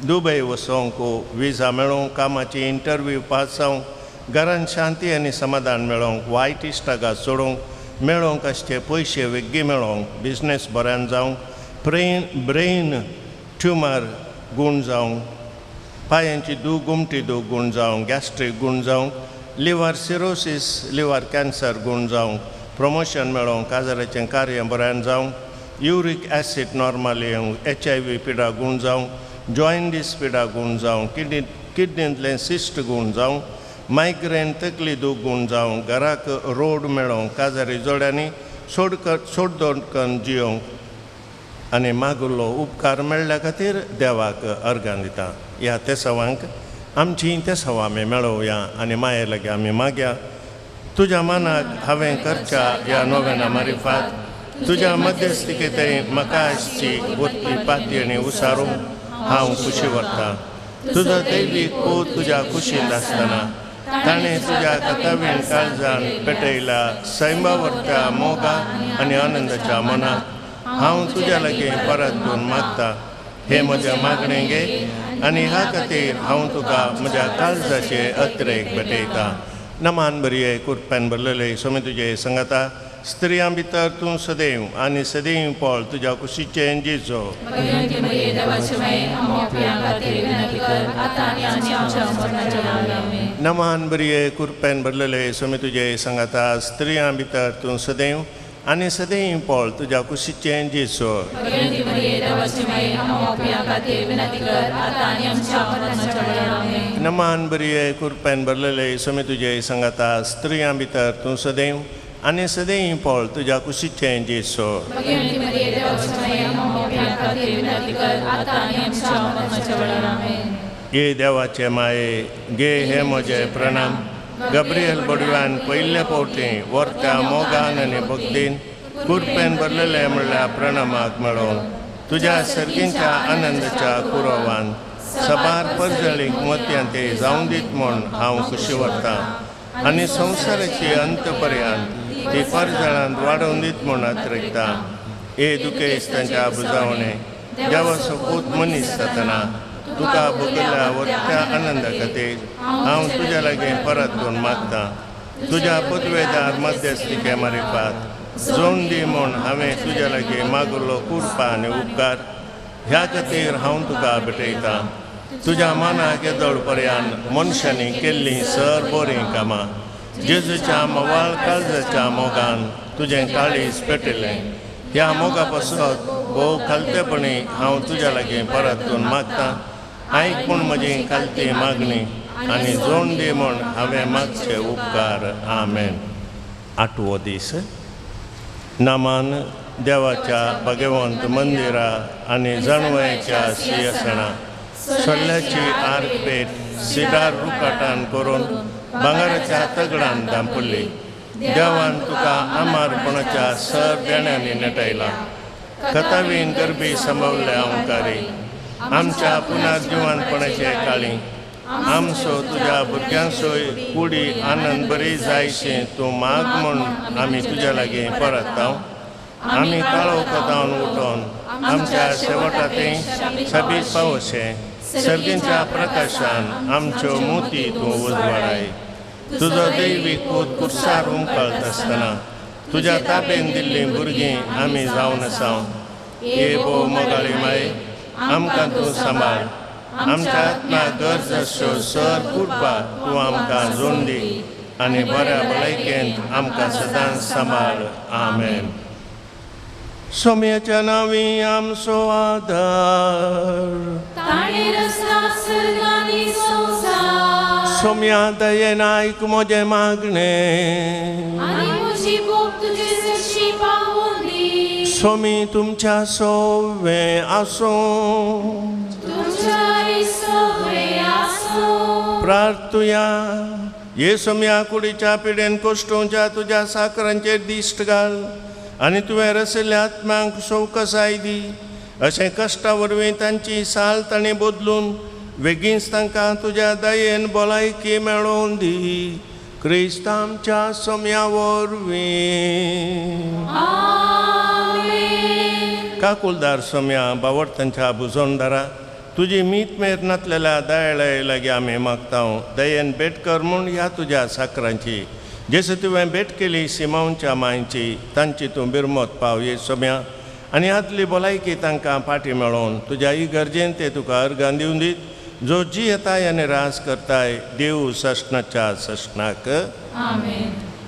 दुबय वचोंक विजा मेळोवंक, कामाची इंटरव्यू पास जावंक, घरांत शांती आनी समाधान मेळोवंक, वायट इश्टागात सोडूंक, मेळोवंक आसचे पयशे वेगळी मेळोवंक, बिजनेस बऱ्यान जावंक, ब्रेन ट्युमर गूण जावंक, पांयांची दूख गोमटी दूख गूण जावंक, गॅस्ट्रीक गूण जावंक, लिवर सिरोसीस लिवर कॅन्सर गूण जावंक, प्रमोशन मेळोवंक, काजाराचें कार्य बऱ्यान जावंक, युरीक एसीड नॉर्मल येवंक, HIV पिडा गूण जावंक, जॉयंडीस पिडा गूण जावंक, किडनींतलें सिस्ट गूण जावंक, मायग्रेन तकली दूख गूण जावंक, घराक रोड मेळोवंक, काजारी जोड्यांनी सोडदोडकन जियोवंक आनी मागुल्लो उपकार मेळ्ळ्या खातीर देवाक अर्गां दिता. ह्या तेसावांक आमची तेसावां आमी मेळोवया आनी माये लागीं आमी मागया. तुज्या मनाक हांवें करच्या ह्या नोवेना मारिफात तुज्या मध्यस्थिकेंतय म्हाका आसची वतली पातयेणी उसारूंक हांव खुशी व्हरता. तुजो दैवीक पूत तुज्या कुशींत आसतना ताणें तुज्या कथावीण काळजान पेटयला सैमावरत्या मोगा आनी आनंदाच्या मनाक हांव तुज्या लागीं परत दोन मागता. हे म्हज्या मागणें घे आनी ह्या खातीर हांव तुका म्हज्या काळजाचे अत्रेक भेटयता. नमान बरये कुरप्यान भरलेले सोमे तुजे संगाता, स्त्रियां भितर तूं सदैव आनी सदैव पळ तुज्या कुशीचें जेजो. नमान बरये कुरप्यान भरलेले सोमे तुजे संगाता, स्त्रियां भितर तूं सदैव आनी सदैव पळ तुज्या कुशीचें जेजो. नमान बरये कुरप्यान भरलेले सोमे तुजे संगाता, स्त्रियां भितर तूं सदैव आनी सदैं पळ तुज्या कुशीचें जेसो. भगिनी मरिये देवाची माये, आम्हा पाप्यां खातीर विनंती कर आतां आनी आमच्या मरणाच्या वेळार. आमेन. गे देवाचे माये, गे हे म्हजे प्रणाम. गब्रियल बडव्यान पयले फावटी वर्त्या मोगान आनी भक्तीन कुरपेन भरलेले म्हणल्यार प्रणामाक मेळोवन तुज्या सर्गींच्या आनंदाच्या कुरोवान सबार परजळीक मोतयां ते जावन दीत म्हूण हांव खुशी व्हरतां आनी संवसाराची अंत पर्यंत ती परजळांत वाडोवन दीत म्हूण अत्रेकतां. ए दुखेस तांच्या बुजावणे देवाचो पूत मनीस जातना तुका भोगल्या वरत्या आनंदा खातीर हांव तुज्या लागीं परतून मागतां. तुज्या पदवेदार मध्यस्थिके मारिफात जोन दी म्हूण हांवें तुज्या लागीं मागलो कुरपा आनी उपकार ह्या खातीर हांव तुका भेटयतां. तुज्या मनाक येदोळ पर्यंत मनशांनी केल्लीं सर बरीं कामां जेजूच्या मवाळ काळजाच्या मोगान तुजें काळीज पेटिल्लें. ह्या मोगा पासत भोव खालतेपणी हांव तुज्या लागीं परतून मागतां. आयक पूण म्हजी खालती मागणी आनी जोड दी म्हूण हांवें मागचे उपकार. आमेन. आठवो दीस. नामान देवाच्या भगवंत मंदिरा आनी जाणवयच्या सिंहासना सोल्ल्याची आर्कपेट सिडार रुकाटान करून भांगराच्या तगडान धांपुल्ली. देवान तुका आमारपणाच्या सर देण्यांनी नटयला. कथावीन गरबी सांबावल्या ओंकारी आमच्या पुनर्जिवनपणाचे काळी आमचो तुज्या भुरग्यांचोय कुडी आनंद बरी जायशी तूं माग म्हूण आमी तुज्या लागीं परत. आमी काळो कथावन उठोवन आमच्या शेवटा साबीत पावशें सर्गींच्या प्रकाशान आमच्यो मोती तूं उजवाडाय. तुजो दैवीक पूत कुर्सार उमकळत आसतना तुज्या ताबेन दिल्लीं भुरगीं आमी जावन आसा. हे भोव मोगाळी माय, आमकां तूं सांबाळ. आमच्या आत्म्याक गरज आसच्यो सर कुरपा तूं आमकां जोड दी आनी बऱ्या भलायकेंत आमकां सदांच सांबाळ. आमेन. सोम्याच्या नांवी आमचो आदार. सोम्या दयेन आयक म्हजें मागणें. सोमी तुमच्या सोवे आसूं. प्रार्थुया. ये सोम्या कुडीच्या पिडेन कोश्टोवच्या तुज्या साकरांचेर दिश्ट घाल आनी तुवें रसिल्ल्या आत्म्यांक सवकसाय दी. अशें कश्टा वरवीं तांची साल तांणी बदलून बेगीनच तांकां तुज्या दयेन भलायकी मेळोवन दी. क्रिस्त आमच्या सोम्या वरवीं. काकुलदार सोम्या बावडतांच्या बुजोणदारा तुजी मीत मेर नातलेल्या दयाळाय लागीं आमी मागता. दयेन भेट कर म्हूण ह्या तुज्या साकरांची जशें तुवें भेट केली सिमांवच्या मांयची तांची तूं बिरमत पाव ये सोम्या आनी आदली भलायकी तांकां फाटी मेळोवन तुज्या इगर्जेन ते तुका अर्गां दिवन दीत जो जी येताय आनी रास करताय देव सश्णाच्या सश्णाक.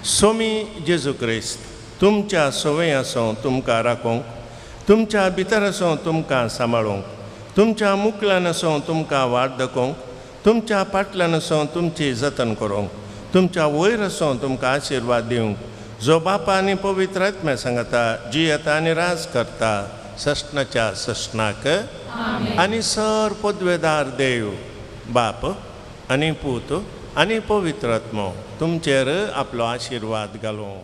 सोमी जेजू क्रिस्त तुमच्या संवय आसूं तुमकां राखूंक, तुमच्या भितर आसूं तुमकां सांबाळूंक, तुमच्या मुकल्यान आसूं तुमकां वाट दाखोवंक, तुमच्या फाटल्यान आसूं तुमची जतन करूंक, तुमच्या वयर आसूं तुमकां आशिर्वाद दिवंक जो बापा आनी पवित्र आत्म्या सांगता जी येता आनी राज करता सश्णाच्या सश्णाक. आनी सर पदवेदार देव बाप आनी पूत आनी पवित्र आत्मो तुमचेर आपलो आशिर्वाद घालूं.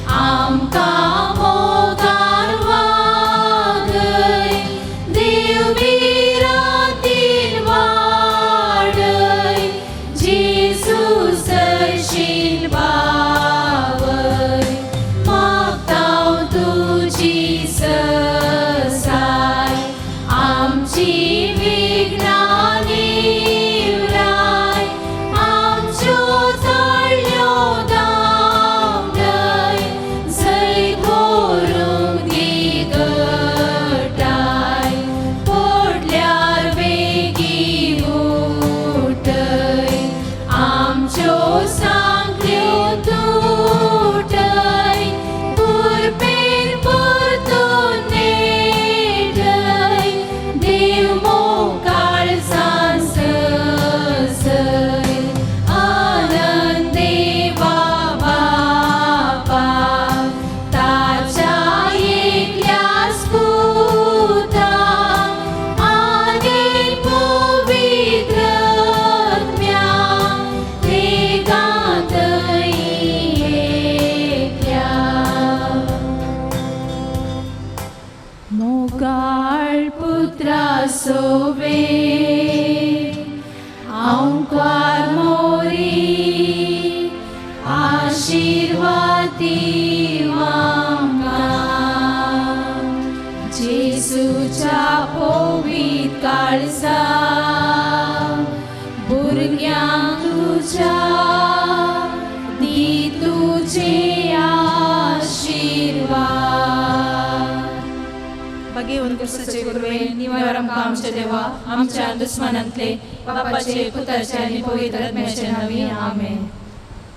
आमकां मोगान वागय. मुगाळ पुत्रा सोवे आंकार मोरी आशीर्वादी जेसूच्या पवित्र काळजा भुरग्यांक तुज्या दी तुजे आशीर्वाद. भगेवन क्रिस्ताचे कृपेन निवार आमकां आमच्या देवा आमच्या दुस्मानांतले बापाचे पुताचे आनी पवित्र आत्म्याचे नांवी आमेन.